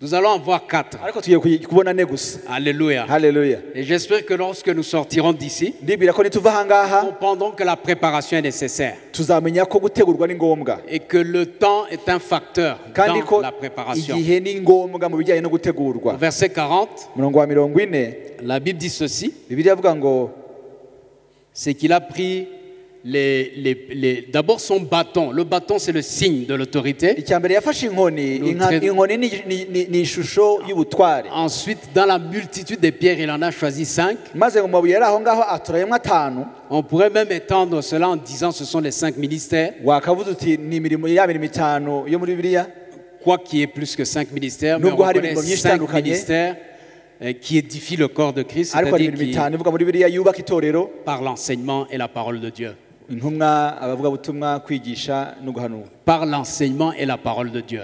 Nous allons en voir 4. Ariko tugiye kubona ane gusa. Alléluia. Haleluya. Et j'espère que lorsque nous sortirons d'ici, ndibwira ko nituva aha ngaha, nous comprendrons que la préparation est nécessaire tuzamenya ko gutegurwa ni ngombwa et que le temps est un facteur kandi dans ko la préparation. Igihe ni ngombwa mu bijyanye no gutegurwa. Au verset 40, umurongo wa 40, la Bible dit ceci, Bibiliya ivuga ngo c'est qu'il a pris d'abord son bâton. Le bâton, c'est le signe de l'autorité. Icya mbere yafashe inkoni, Nous inkoni ni ishusho y'ubutware. Ensuite, dans la multitude des pierres, il en a choisi 5. Maze mu mabuye yari aho ngaho atoranyamo atanu. On pourrait même étendre cela en disant ce sont les 5 ministères. Wakavuze uti ni imirimo ya mirimo itanu yo muri Bibiliya. Quoi qu'il y ait plus que 5 ministères, mais on Nubwo hari reconnaît imirimo myinshi 5 itandukanye, ministères qui édifient le corps de Christ, ariko hari c'est-à-dire imirimo qui, itanu ivuga muri Bibiliya yubaka itorero, par l'enseignement et la parole de Dieu. Intumwa, abavugabutumwa, kwigisha no guhanura. Par l'enseignement et la parole de Dieu.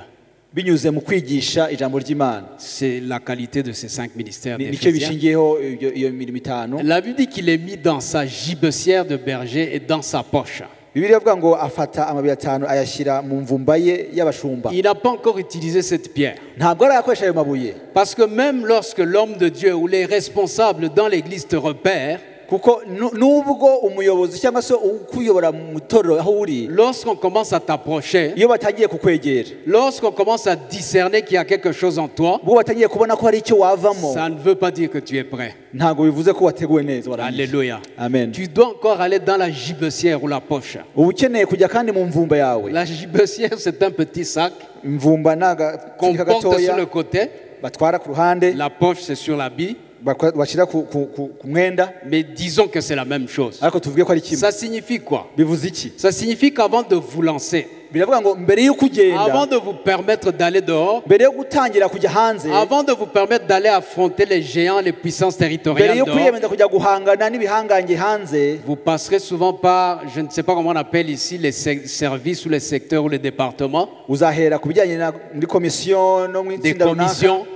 Binyuze mu kwigisha ijambo ry'Imana. C'est la qualité de ces 5 ministères Nicyo d'Éphésiens. bishingiyeho iyo mirimo itanu. La Bible dit qu'il est mis dans sa gibecière de berger et dans sa poche. Bibiliya ivuga ngo afata amabuye atanu ayashyira mu mvumba ye y'abashumba. Il n'a pas encore utilisé cette pierre. Ntabwo arayakoresha ayo mabuye. Parce que même lorsque l'homme de Dieu ou les responsables dans l'église te repèrent, kuko nubwo umuyobozi cyangwa se ukuyobora mu itorero aho uri, lorsqu'on commence à t'approcher, iyo batangiye kukwegera, lorsqu'on commence à discerner qu'il y a quelque chose en toi, ubwo batangiye kubona ko hari icyo wavamo, ça ne veut pas dire que tu es prêt. Ntabwo bivuze ko wateguwe neza, warangije. Alléluia. Amen. Tu dois encore aller dans la gibecière ou la poche. Uba ukeneye kujya kandi mu mvumba yawe. La gibecière, c'est un petit sac imvumba ni agafuka qu'on porte gatoya sur le côté. Batwara ku ruhande. La poche, c'est sur l'habit. Bashyira ku mwenda. Mais disons que c'est la même chose. Ariko tuvuge ko ari kimwe. Ça signifie quoi? Bivuze iki? Ça signifie qu'avant de vous lancer, biravuga ngo mbere y'uko ugenda, avant de vous permettre d'aller dehors, mbere yo gutangira kujya hanze, avant de vous permettre d'aller affronter les géants, les puissances mbere territoriales yo dehors, kwiyemeza kujya guhangana n'ibihangange hanze, vous passerez souvent par, je ne sais pas comment on appelle ici, les services ou les secteurs ou les départements, uzahera ku bijyanye na muri komisiyo no mu des itsinda runaka, commissions,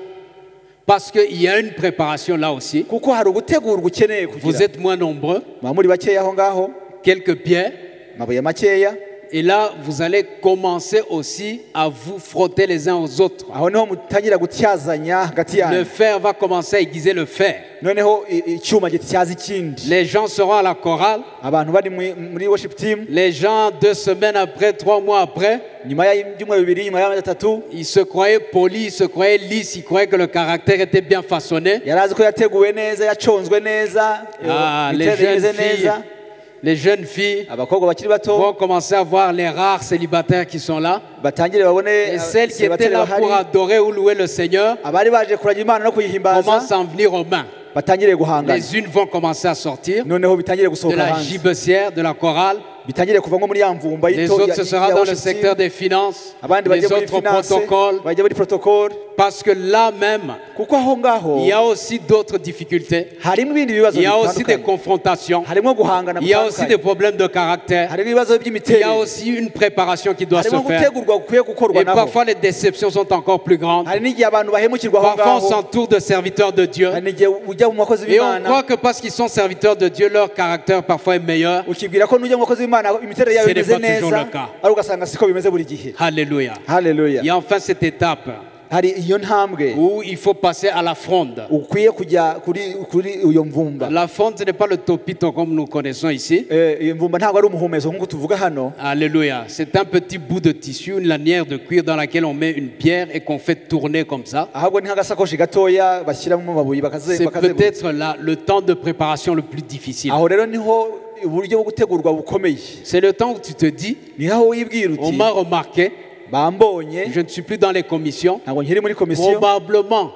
parce qu'il y a une préparation là aussi. Kuko hari ugutegurwa ukeneye Vous kugira. êtes moins nombreux, muba muri bakeya aho ngaho, quelques pierres, amabuye makeya. Et là, vous allez commencer aussi à vous frotter les uns aux autres. Aho niho mutangira gutyazanya hagati Le yanyu. fer va commencer à aiguiser le fer. Noneho icyuma gityaza ikindi. Les gens seront à la chorale. Abantu bari muri worship team. Les gens, 2 semaines après, 3 mois après, nyuma y'ibyumweru bibiri, nyuma y'amezi atatu, ils se croyaient polis, ils se croyaient lisses, ils croyaient que le caractère était bien façonné. Yari azi ko yateguwe neza, yaconzwe neza, Ah, les imiterere jeunes imeze filles, neza. les jeunes filles abakobwa bakiri bato vont commencer à voir les rares célibataires qui sont là. Batangire babone Et celles qui étaient célibataires là bahari. pour adorer ou louer le Seigneur abari baje kuragira Imana no kuyihimbaza commencent à en venir aux mains. Batangire guhangana. Les unes vont commencer à sortir Noneho bitangire de gusohoka la hanze. Gibecière, de la chorale. Bitangire kuva nko muri ya mvumba Les y'ito autres, ya ce sera ya dans le worship secteur team. des finances. Abandi Les bajye muri autres au finance, protocole. bajye muri protocole. Parce que là même, Kuko aho ngaho il y a aussi d'autres difficultés. Harimo ibindi bibazo Il y a aussi des bitandukanye. Confrontations. Harimo guhangana Il y a aussi gutandukanye. des problèmes de caractère. Harimo ibibazo Il y a by'imiterere. aussi une préparation qui doit se Harimo faire. gutegurwa gukwiye gukorwa Et naho. parfois, les déceptions sont encore plus grandes. Hari n'igihe abantu bahemukirwa aho Parfois, on ngaho. s'entoure de serviteurs de Dieu. Hari n'igihe ujya mu bakozi Et on b'Imana croit que parce qu'ils sont serviteurs de Dieu, leur caractère parfois est meilleur. Ukibwira ko nujya mu bakozi b'Imana imiterere yawe Ce n'est imeze pas toujours neza le cas. ariko ugasanga siko bimeze buri gihe. Alléluia. Haleluya. Il y a enfin cette étape Hari iyo ntambwe où il faut passer à la fronde. Ukwiye kujya kuri kuri iyo mvumba. La fronde, ce n'est pas le topito comme nous connaissons ici. Eh, iyo mvumba ntabwo ari umuhumezo nk'uko tuvuga hano. Alléluia. C'est un petit bout de tissu, une lanière de cuir dans laquelle on met une pierre et qu'on fait tourner comme ça. Ahubwo ni nk'agasakoshi gatoya bashyiramo amabuye bakaze C'est bakazenguruka. Peut-être le temps de préparation le plus difficile. Aho rero niho uburyo bwo gutegurwa bukomeye. C'est le temps où tu te dis, Ni aho wibwira on uti m'a remarqué, bambonye je ne suis plus dans les commissions. Ntabwo nkiri muri komisiyo. Probablement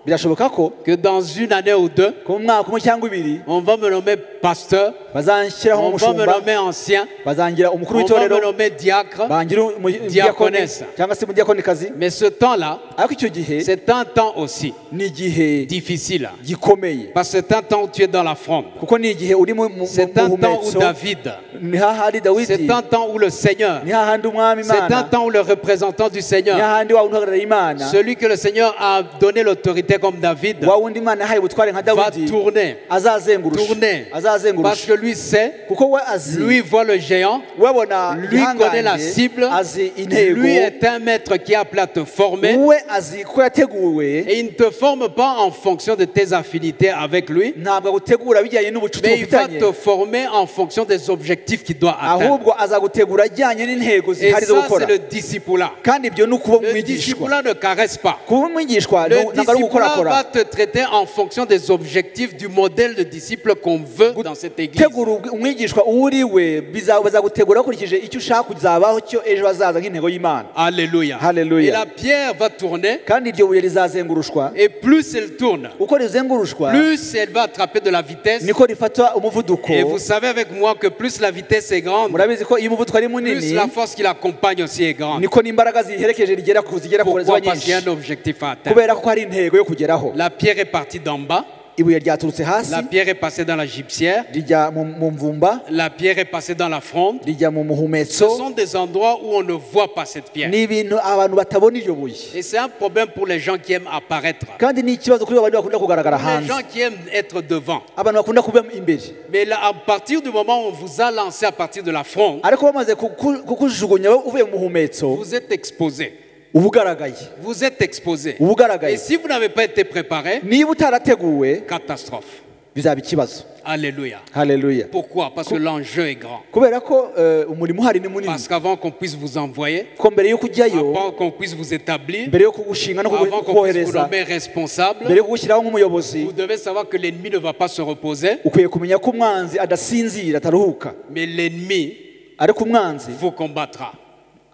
Birashoboka ko que dans une année ou deux, ko mu mwaka umwe cyangwa ibiri on va me nommer pasteur, bazanshyiraho on va me umushumba nommer ancien, bazangira umukuru on va w'itorero me nommer diacre. Bangira umudiyakoni Diakonesa. Cyangwa se umudiyakonikazi. Mais ce temps-là, Ariko icyo gihe c'est un temps aussi ni igihe difficile. Gikomeye. Parce que c'est un temps où tu es dans la fronde. Kuko ni igihe uri mu mu- C'est mu un temps où muhumetso. David, Ni hahandi Dawidi c'est un temps où le Seigneur, ni hahandi umwami c'est un Imana temps où le représentant du ni Seigneur, hahandi wa wundi uhagarariye Imana celui que le Seigneur a donné l'autorité comme David, wa wundi Imana yahaye ubutware nka va Dawidi tourner, azazengurusha tourner, parce azazengurusha que lui sait, kuko we azi lui voit le géant, we abona lui connaît la igihangange cible, azi intego lui est un maître qui est appelé à te former, we azi ko yateguwe et il ne te forme pas en fonction de tes affinités avec lui, ntabwo agutegura bijyanye n'ubucuti mais il va mufitanye te former en fonction des objectifs qu'il doit atteindre. Ahubwo azagutegura ajyanye n'intego Et zihari zo ça, gukora c'est le discipulat. kandi ibyo ni ukuba Le umwigishwa. discipulat ne caresse pas. Kuba umwigishwa Le ntabwo ari discipulat ugukorakora. va te traiter en fonction des objectifs du modèle de disciple qu'on veut dans cette église. Gutegura umwigishwa uwo uri we bazagutegura bakurikije icyo ushaka kuzabaho cyo ejo hazaza nk'intego y'Imana. Alléluia. Alléluia. Et la pierre va tourner, Kandi iryo buye rizazengurushwa et plus elle tourne, uko rizengurushwa plus elle va attraper de la vitesse. Niko rifata umuvuduko. Et vous savez avec moi que plus la vitesse est grande, Murabizi ko iyo umuvuduko ari munini plus la force qui l'accompagne aussi est grande. Niko n'imbaraga ziherekeje rigera ku zigera kure Pourquoi? ziba Parce qu'il y a nyinshi un objectif à atteindre. kubera ko hari intego yo kugeraho. La pierre est partie d'en bas, Ibuye ryaturutse hasi la pierre est passée dans la gypsière, rijya mu mu mvumba la pierre est passée dans la fronde. Rijya mu Ce muhumetso. sont des endroits où on ne voit pas cette pierre. Ni ibintu abantu batabona iryo buye. Et c'est un problème pour les gens qui aiment apparaître. Kandi ni ikibazo kuri babandi bakunda kugaragara Les hanze gens qui aiment être devant. abantu bakunda kuba imbere. Mais là, à partir du moment où on vous a lancé à partir de la fronde, Ariko bamaze kukujugunya uvuye mu muhumetso vous êtes exposé. Uba ugaragaye. Vous êtes exposé. Uba ugaragaye. Et si vous n'avez pas été préparé, Niba utarateguwe catastrophe. Bizaba ikibazo. Alléluia. Haleluya. Pourquoi? Parce que l'enjeu est grand. Kubera ko eh, umurimo uhari ni munini. Parce qu'avant qu'on puisse vous envoyer, Ko mbere y'uko ujyayo avant qu'on puisse vous établir, mbere yo kugushinga no avant qu'on puisse vous kukohereza nommer responsable, mbere yo kugushyiraho nk'umuyobozi vous devez savoir que l'ennemi ne va pas se reposer, ukwiye kumenya ko umwanzi adasinzira ataruhuka mais l'ennemi ariko umwanzi vous combattra.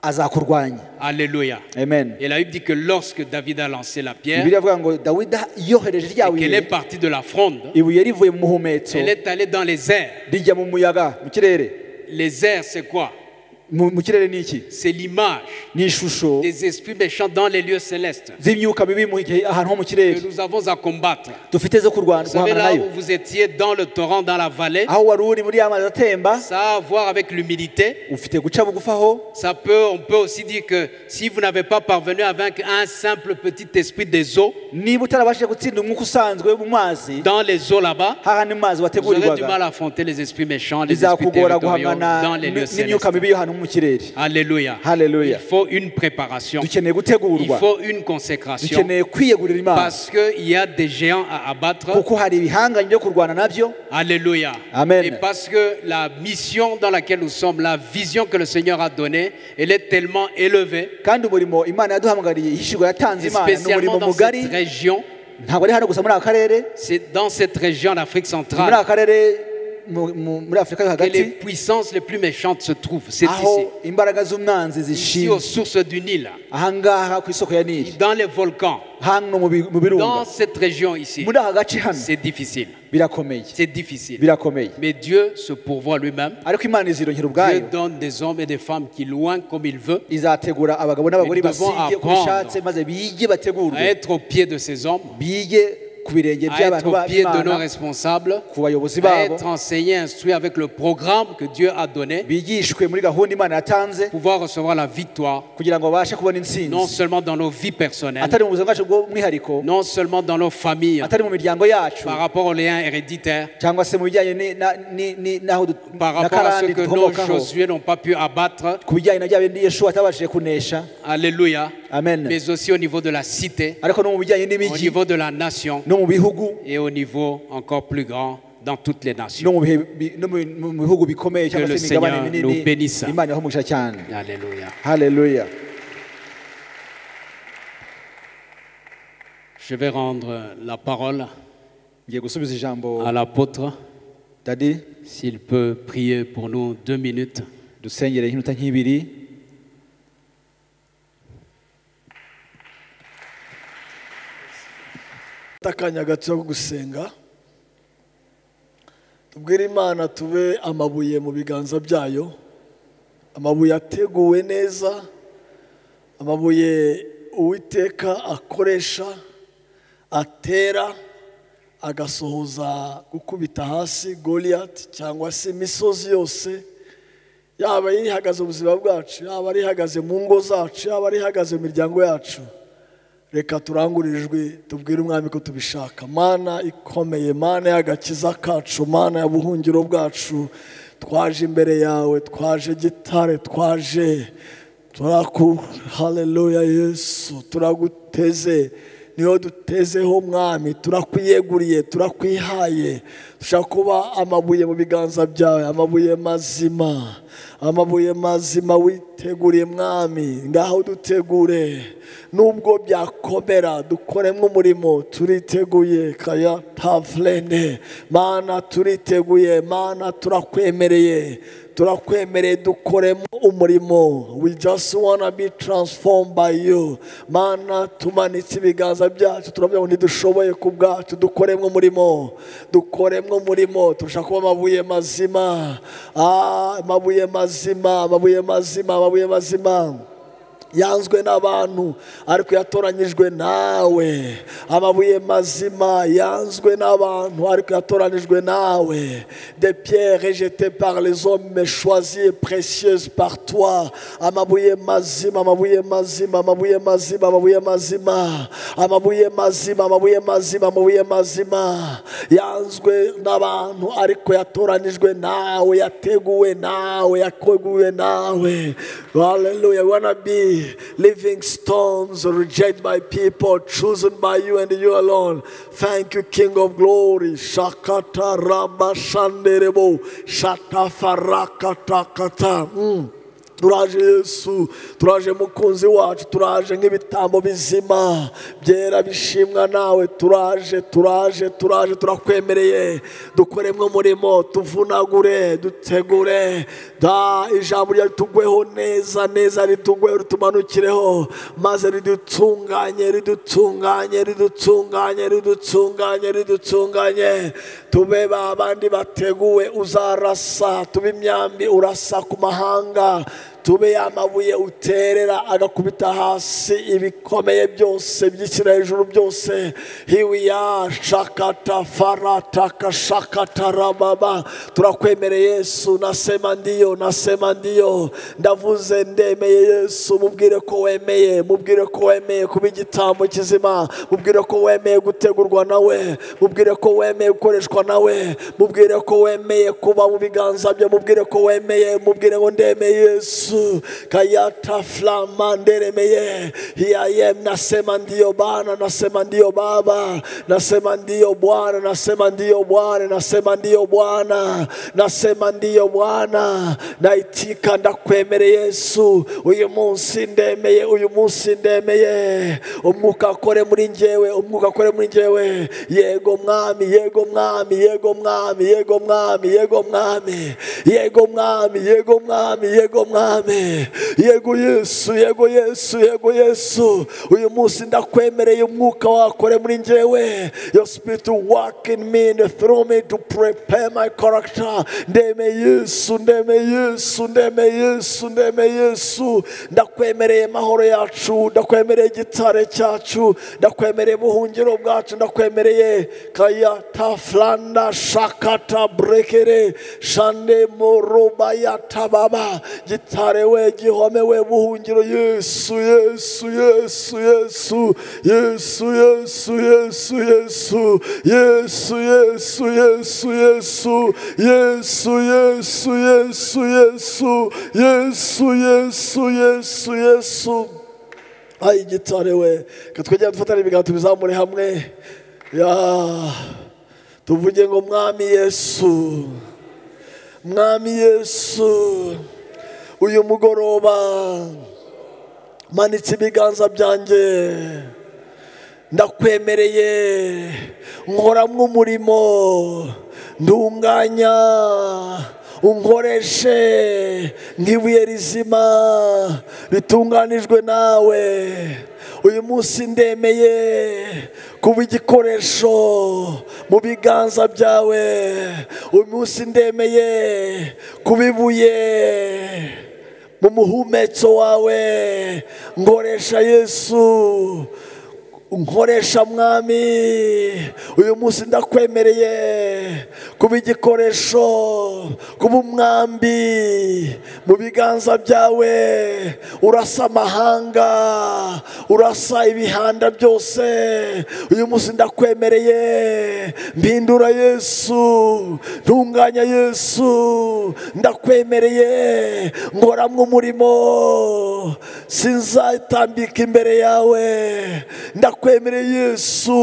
Azakurwanya. Alléluia. Amen. Et la Bible dit que lorsque David a lancé la pierre, Bibiliya ivuga ngo Dawidi yohereje rya et qu'elle est buye partie de la fronde, ibuye rivuye mu muhumetso elle est allée dans les airs. Rijya mu muyaga mu kirere. Les airs, c'est quoi? Mu mu kirere ni iki? C'est l'image Ni ishusho des esprits méchants dans les lieux célestes z'imyuka mibi mu gihe ahantu ho mu kirere que nous avons à combattre. Dufite zo kurwana Vous savez, guhangana là nayo. où vous étiez dans le torrent, dans la vallée, Aho wari uri muri ya mazi atemba ça a à voir avec l'humilité. Ufite guca bugufi aho. Ça peut, on peut aussi dire que si vous n'avez pas parvenu à vaincre un simple petit esprit des eaux, Niba utarabashije gutsinda umwuka usanzwe mu mazi dans les eaux là-bas, hahandi mu mazi vous aurez du wategurirwaga mal à affronter les esprits méchants, les esprits bizakugora territoriaux guhangana dans les lieux n'imyuka célestes. mibi yo hano mu kirere. Alléluia. Alléluia. Il faut une préparation. Dukeneye Il gutegurwa. Faut une consécration. Dukeneye kwiyegurira Imana. Parce qu'il y a des géants à abattre. Kuko hari ibihangange byo kurwana nabyo. Alléluia. Amen. Et parce que la mission dans laquelle nous sommes, la vision que le Seigneur a donnée, elle est tellement élevée. Kandi umurimo Imana yaduhamagariye ihishurwa yatanze Et Imana ni spécialement umurimo dans mugari. Cette région, Ntabwo ari hano gusa muri aka karere. C'est dans cette région d'Afrique Muri centrale. Aka karere muri Afurika yo que hagati les puissances les plus méchantes se trouvent. C'est ici. Aho imbaraga z'umwanzi Ici zishinze aux sources du Nil, ahangaha ku isoko ya Nili dans les volcans, hano mu bi- mu birunga dans cette région ici. Muri aka gace hano C'est difficile. Birakomeye C'est difficile. Birakomeye Mais Dieu se pourvoit lui-même. Ariko Imana izironkera ubwayo Dieu donne des hommes et des femmes qui oignent comme il veut, izategura abagabo n'abagore Nous devons basige uko apprendre bishatse maze bige bategurwe à être au pied de ces hommes, bige ku birenge à by'abantu être au pied de nos b'Imana responsables, ku bayobozi à babo être enseignés, instruits avec le programme que Dieu a donné, bigishwe muri gahunda Imana yatanze pouvoir recevoir la victoire, kugira ngo babashe kubona non intsinzi seulement dans nos vies personnelles, atari mu buzima bwacu bw'umwihariko non seulement dans nos familles, atari mu miryango yacu par rapport aux liens héréditaires, cyangwa se mu bijyanye ni- na- ni- ni- n'aho du- par na rapport à ce karande que nos dukomokaho Josué n'ont pas pu abattre, ku bijyanye na bya bindi Yeshuwa atabashije kunesha alléluia, amen mais aussi au niveau de la cité, ariko no mu bijyanye au n'imijyi niveau de la nation no mu bihugu et au niveau encore plus grand dans toutes les nations. No mu bihe bi- no mu mu bihugu bikomeye cyangwa Que se le imigabane Seigneur minini nous bénisse. Imana ibahe umugisha cyane Alléluia. Haleluya. Je vais rendre la parole ngiye gusubiza ijambo à l'apôtre, Daddy s'il peut prier pour nous 2 minutes. Dusengere iminota nk'ibiri. Akanya gato ko gusenga tubwire Imana tube amabuye mu biganza byayo amabuye ateguwe neza amabuye Uwiteka akoresha atera agasohoza gukubita hasi Goliyati cyangwa se imisozi yose yaba ihagaze ubuzima bwacu yaba ari ihagaze mu ngo zacu yaba ari ihagaze mu miryango yacu reka turangure ijwi tubwire umwami ko tubishaka Mana ikomeye Mana y'agakiza kacu Mana ya buhungiro bwacu twaje imbere yawe twaje gitare twaje turaku haleluya Yesu turaguteze niyo dutezeho mwami turakwiyeguriye turakwihaye dushaka kuba amabuye mu biganza byawe amabuye mazima witeguriye mwami ngaho dutegure nubwo byakomera dukoremo umurimo turiteguye kaya tavlene Mana turiteguye Mana turakwemereye turakwemereye dukoremo umurimo. We just wanna be transformed by you. Mana tumanitse ibiganza byacu turavuga ngo ntidushoboye ku bwacu dukoremo umurimo dukoremo umurimo turashaka kuba amabuye mazima amabuye mazima amabuye mazima amabuye mazima yanzwe n'abantu ariko yatoranyijwe nawe amabuye mazima yanzwe n'abantu ariko yatoranijwe nawe. Des pierres rejetées par les hommes mais choisies et précieuses par toi. Amabuye mazima amabuye mazima amabuye mazima amabuye mazima amabuye mazima amabuye mazima amabuye mazima yanzwe n'abantu ariko yatoranijwe nawe yateguwe nawe yakoguwe nawe. Hallelujah. We wanna be living stones rejected by people, chosen by you and you alone. Thank you, King of Glory. Shakata ramba shanderebo shatafarakatakata. Turaje Yesu turaje mukunzi wacu turaje nk'ibitambo bizima byera bishimwa nawe turaje turaje turaje turakwemereye dukoremwe umurimo tuvunagure dutegure da ijambo ryawe ritugweho neza neza ritugweho ritumanukireho maze ridutunganye ridutunganye ridutunganye ridutunganye ridutunganye tube babandi bateguwe uzarasa tube imyambi urasa ku mahanga tube amabuye uterera agakubita hasi ibikomeye byose byishyira hejuru byose hiwiya shakata farataka shakata rababa turakwemereye Yesu nasema ndiyo nasema ndiyo ndavuze ndemeye Yesu mubwire ko wemeye mubwire ko wemeye kuba igitambo kizima mubwire ko wemeye gutegurwa nawe mubwire ko wemeye gukoreshwa nawe mubwire ko wemeye kuba mu biganza bye mubwire ko wemeye mubwire ngo ndemeye Yesu Yesu. Kayata flama nderemeye. Here I am, nasema ndio Bwana, nasema ndio Baba, nasema ndio Bwana, nasema ndio Bwana, nasema ndio Bwana, nasema ndio Bwana. Naitika ndakwemere Yesu. Uyu munsi ndemeye, uyu munsi ndemeye. Umwuka akore muri njyewe, umwuka akore muri njyewe. Yego mwami, yego mwami, yego mwami, yego mwami, yego mwami, yego mwami, yego mwami, yego mwami, yego Yesu, yego Yesu, yego Yesu. Uyu munsi ndakwemereye umwuka wakore muri njyewe. Your spirit to work in me and through me to prepare my character. Ndeme Yesu, ndeme Yesu, ndeme Yesu, ndeme Yesu. Ndakwemereye mahoro yacu, ndakwemereye igitare cyacu, ndakwemereye ubuhungiro bwacu, ndakwemereye kaya taflanda shakata brekere shande moroba ya tababa gitare we gihome we buhungiro. Yesu, Yesu, Yesu, Yesu, Yesu, Yesu, Yesu, Yesu, Yesu, Yesu, Yesu, Yesu, Yesu, Yesu, Yesu, Yesu, Yesu, Yesu, Yesu, Yesu. Ay gitare we katwegera dufatane ibiganza tubizamure hamwe ya tuvuge ngo mwami Yesu, mwami Yesu, uyu mugoroba manitse ibiganza byanjye, ndakwemereye nkoramwo umurimo, ndunganya unkoreshe nk'ibuye rizima ritunganijwe nawe. Uyu munsi ndemeye kuba igikoresho mu biganza byawe. Uyu munsi ndemeye kuba ibuye mu muhumetso wawe. Nkoresha Yesu, nkoresha mwami. Uyu munsi ndakwemereye kuba igikoresho, kuba umwambi mu biganza byawe. Urasa amahanga, urasa ibihanda byose. Uyu munsi ndakwemereye, mpindura Yesu, ntunganya Yesu. Ndakwemereye nkoramwo umurimo, sinzatambika imbere yawe. Ndakwemereye Yesu.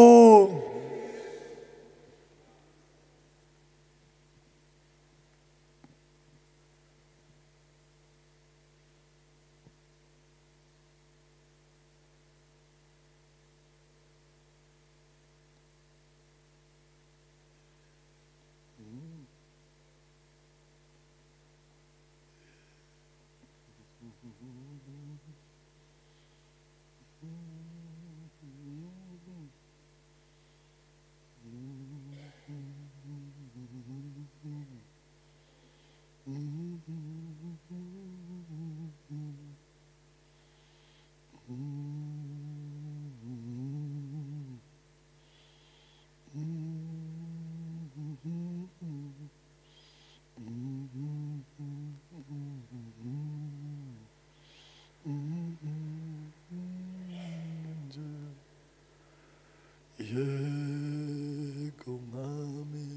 Yego mwami,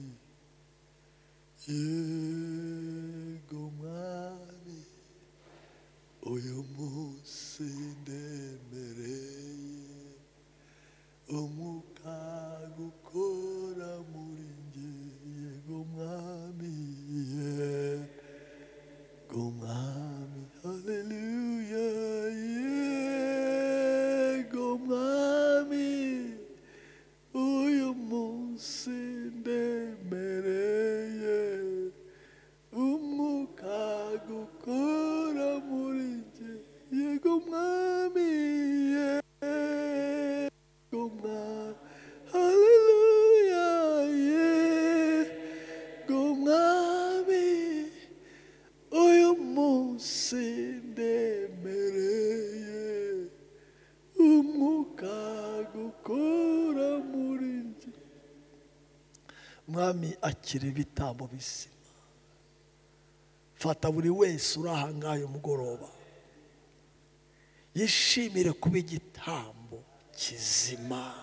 yego mwami, uyu munsi ndemereye umwuka gukora muri njye. Yego mwami, yego mwami, haleluya. Yego mwami, uyu munsi ndemereye umwuka gukora muri njye. Yego mwami, yego mwami, haleluya. Yego mwami, uyu munsi ndemereye umwuka gukora muri njye. Mwami, akira ibitambo bizima. Fata buri wese uri aha ngaha mugoroba yishimire kuba igitambo kizima,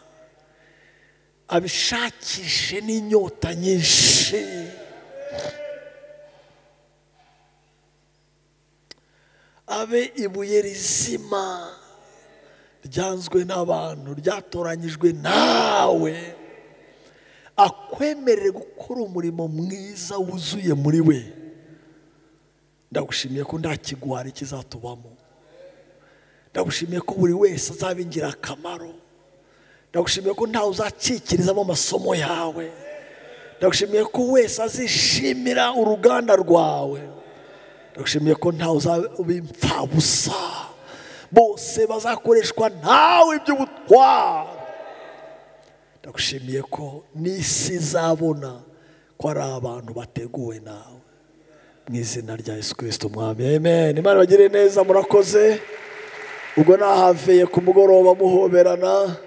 abishakishe n'inyota nyinshi, Abe ibuye rizima ryanzwe n'abantu, ryatoranyijwe nawe, akwemerere gukora umurimo mwiza wuzuye muri we. Ndagushimiye ko nta kigwari kizatubamo. Ndagushimiye ko buri wese azaba ingirakamaro. Ndagushimiye ko ntawe uzacikirizamo amasomo yawe. Ndagushimiye ko wese azishimira uruganda rwawe. Ndagushimiye ko ntawe uzaba impfabusa, bose bazakoreshwa nawe iby'ubutwari. Ndagushimiye ko n'isi izabona ko ari abantu bateguwe nawe, mu izina rya Yesu Kristo Umwami, amen. Imana ibagirire neza, murakoze. Ubwo nahaveye ku mugoroba muhoberana.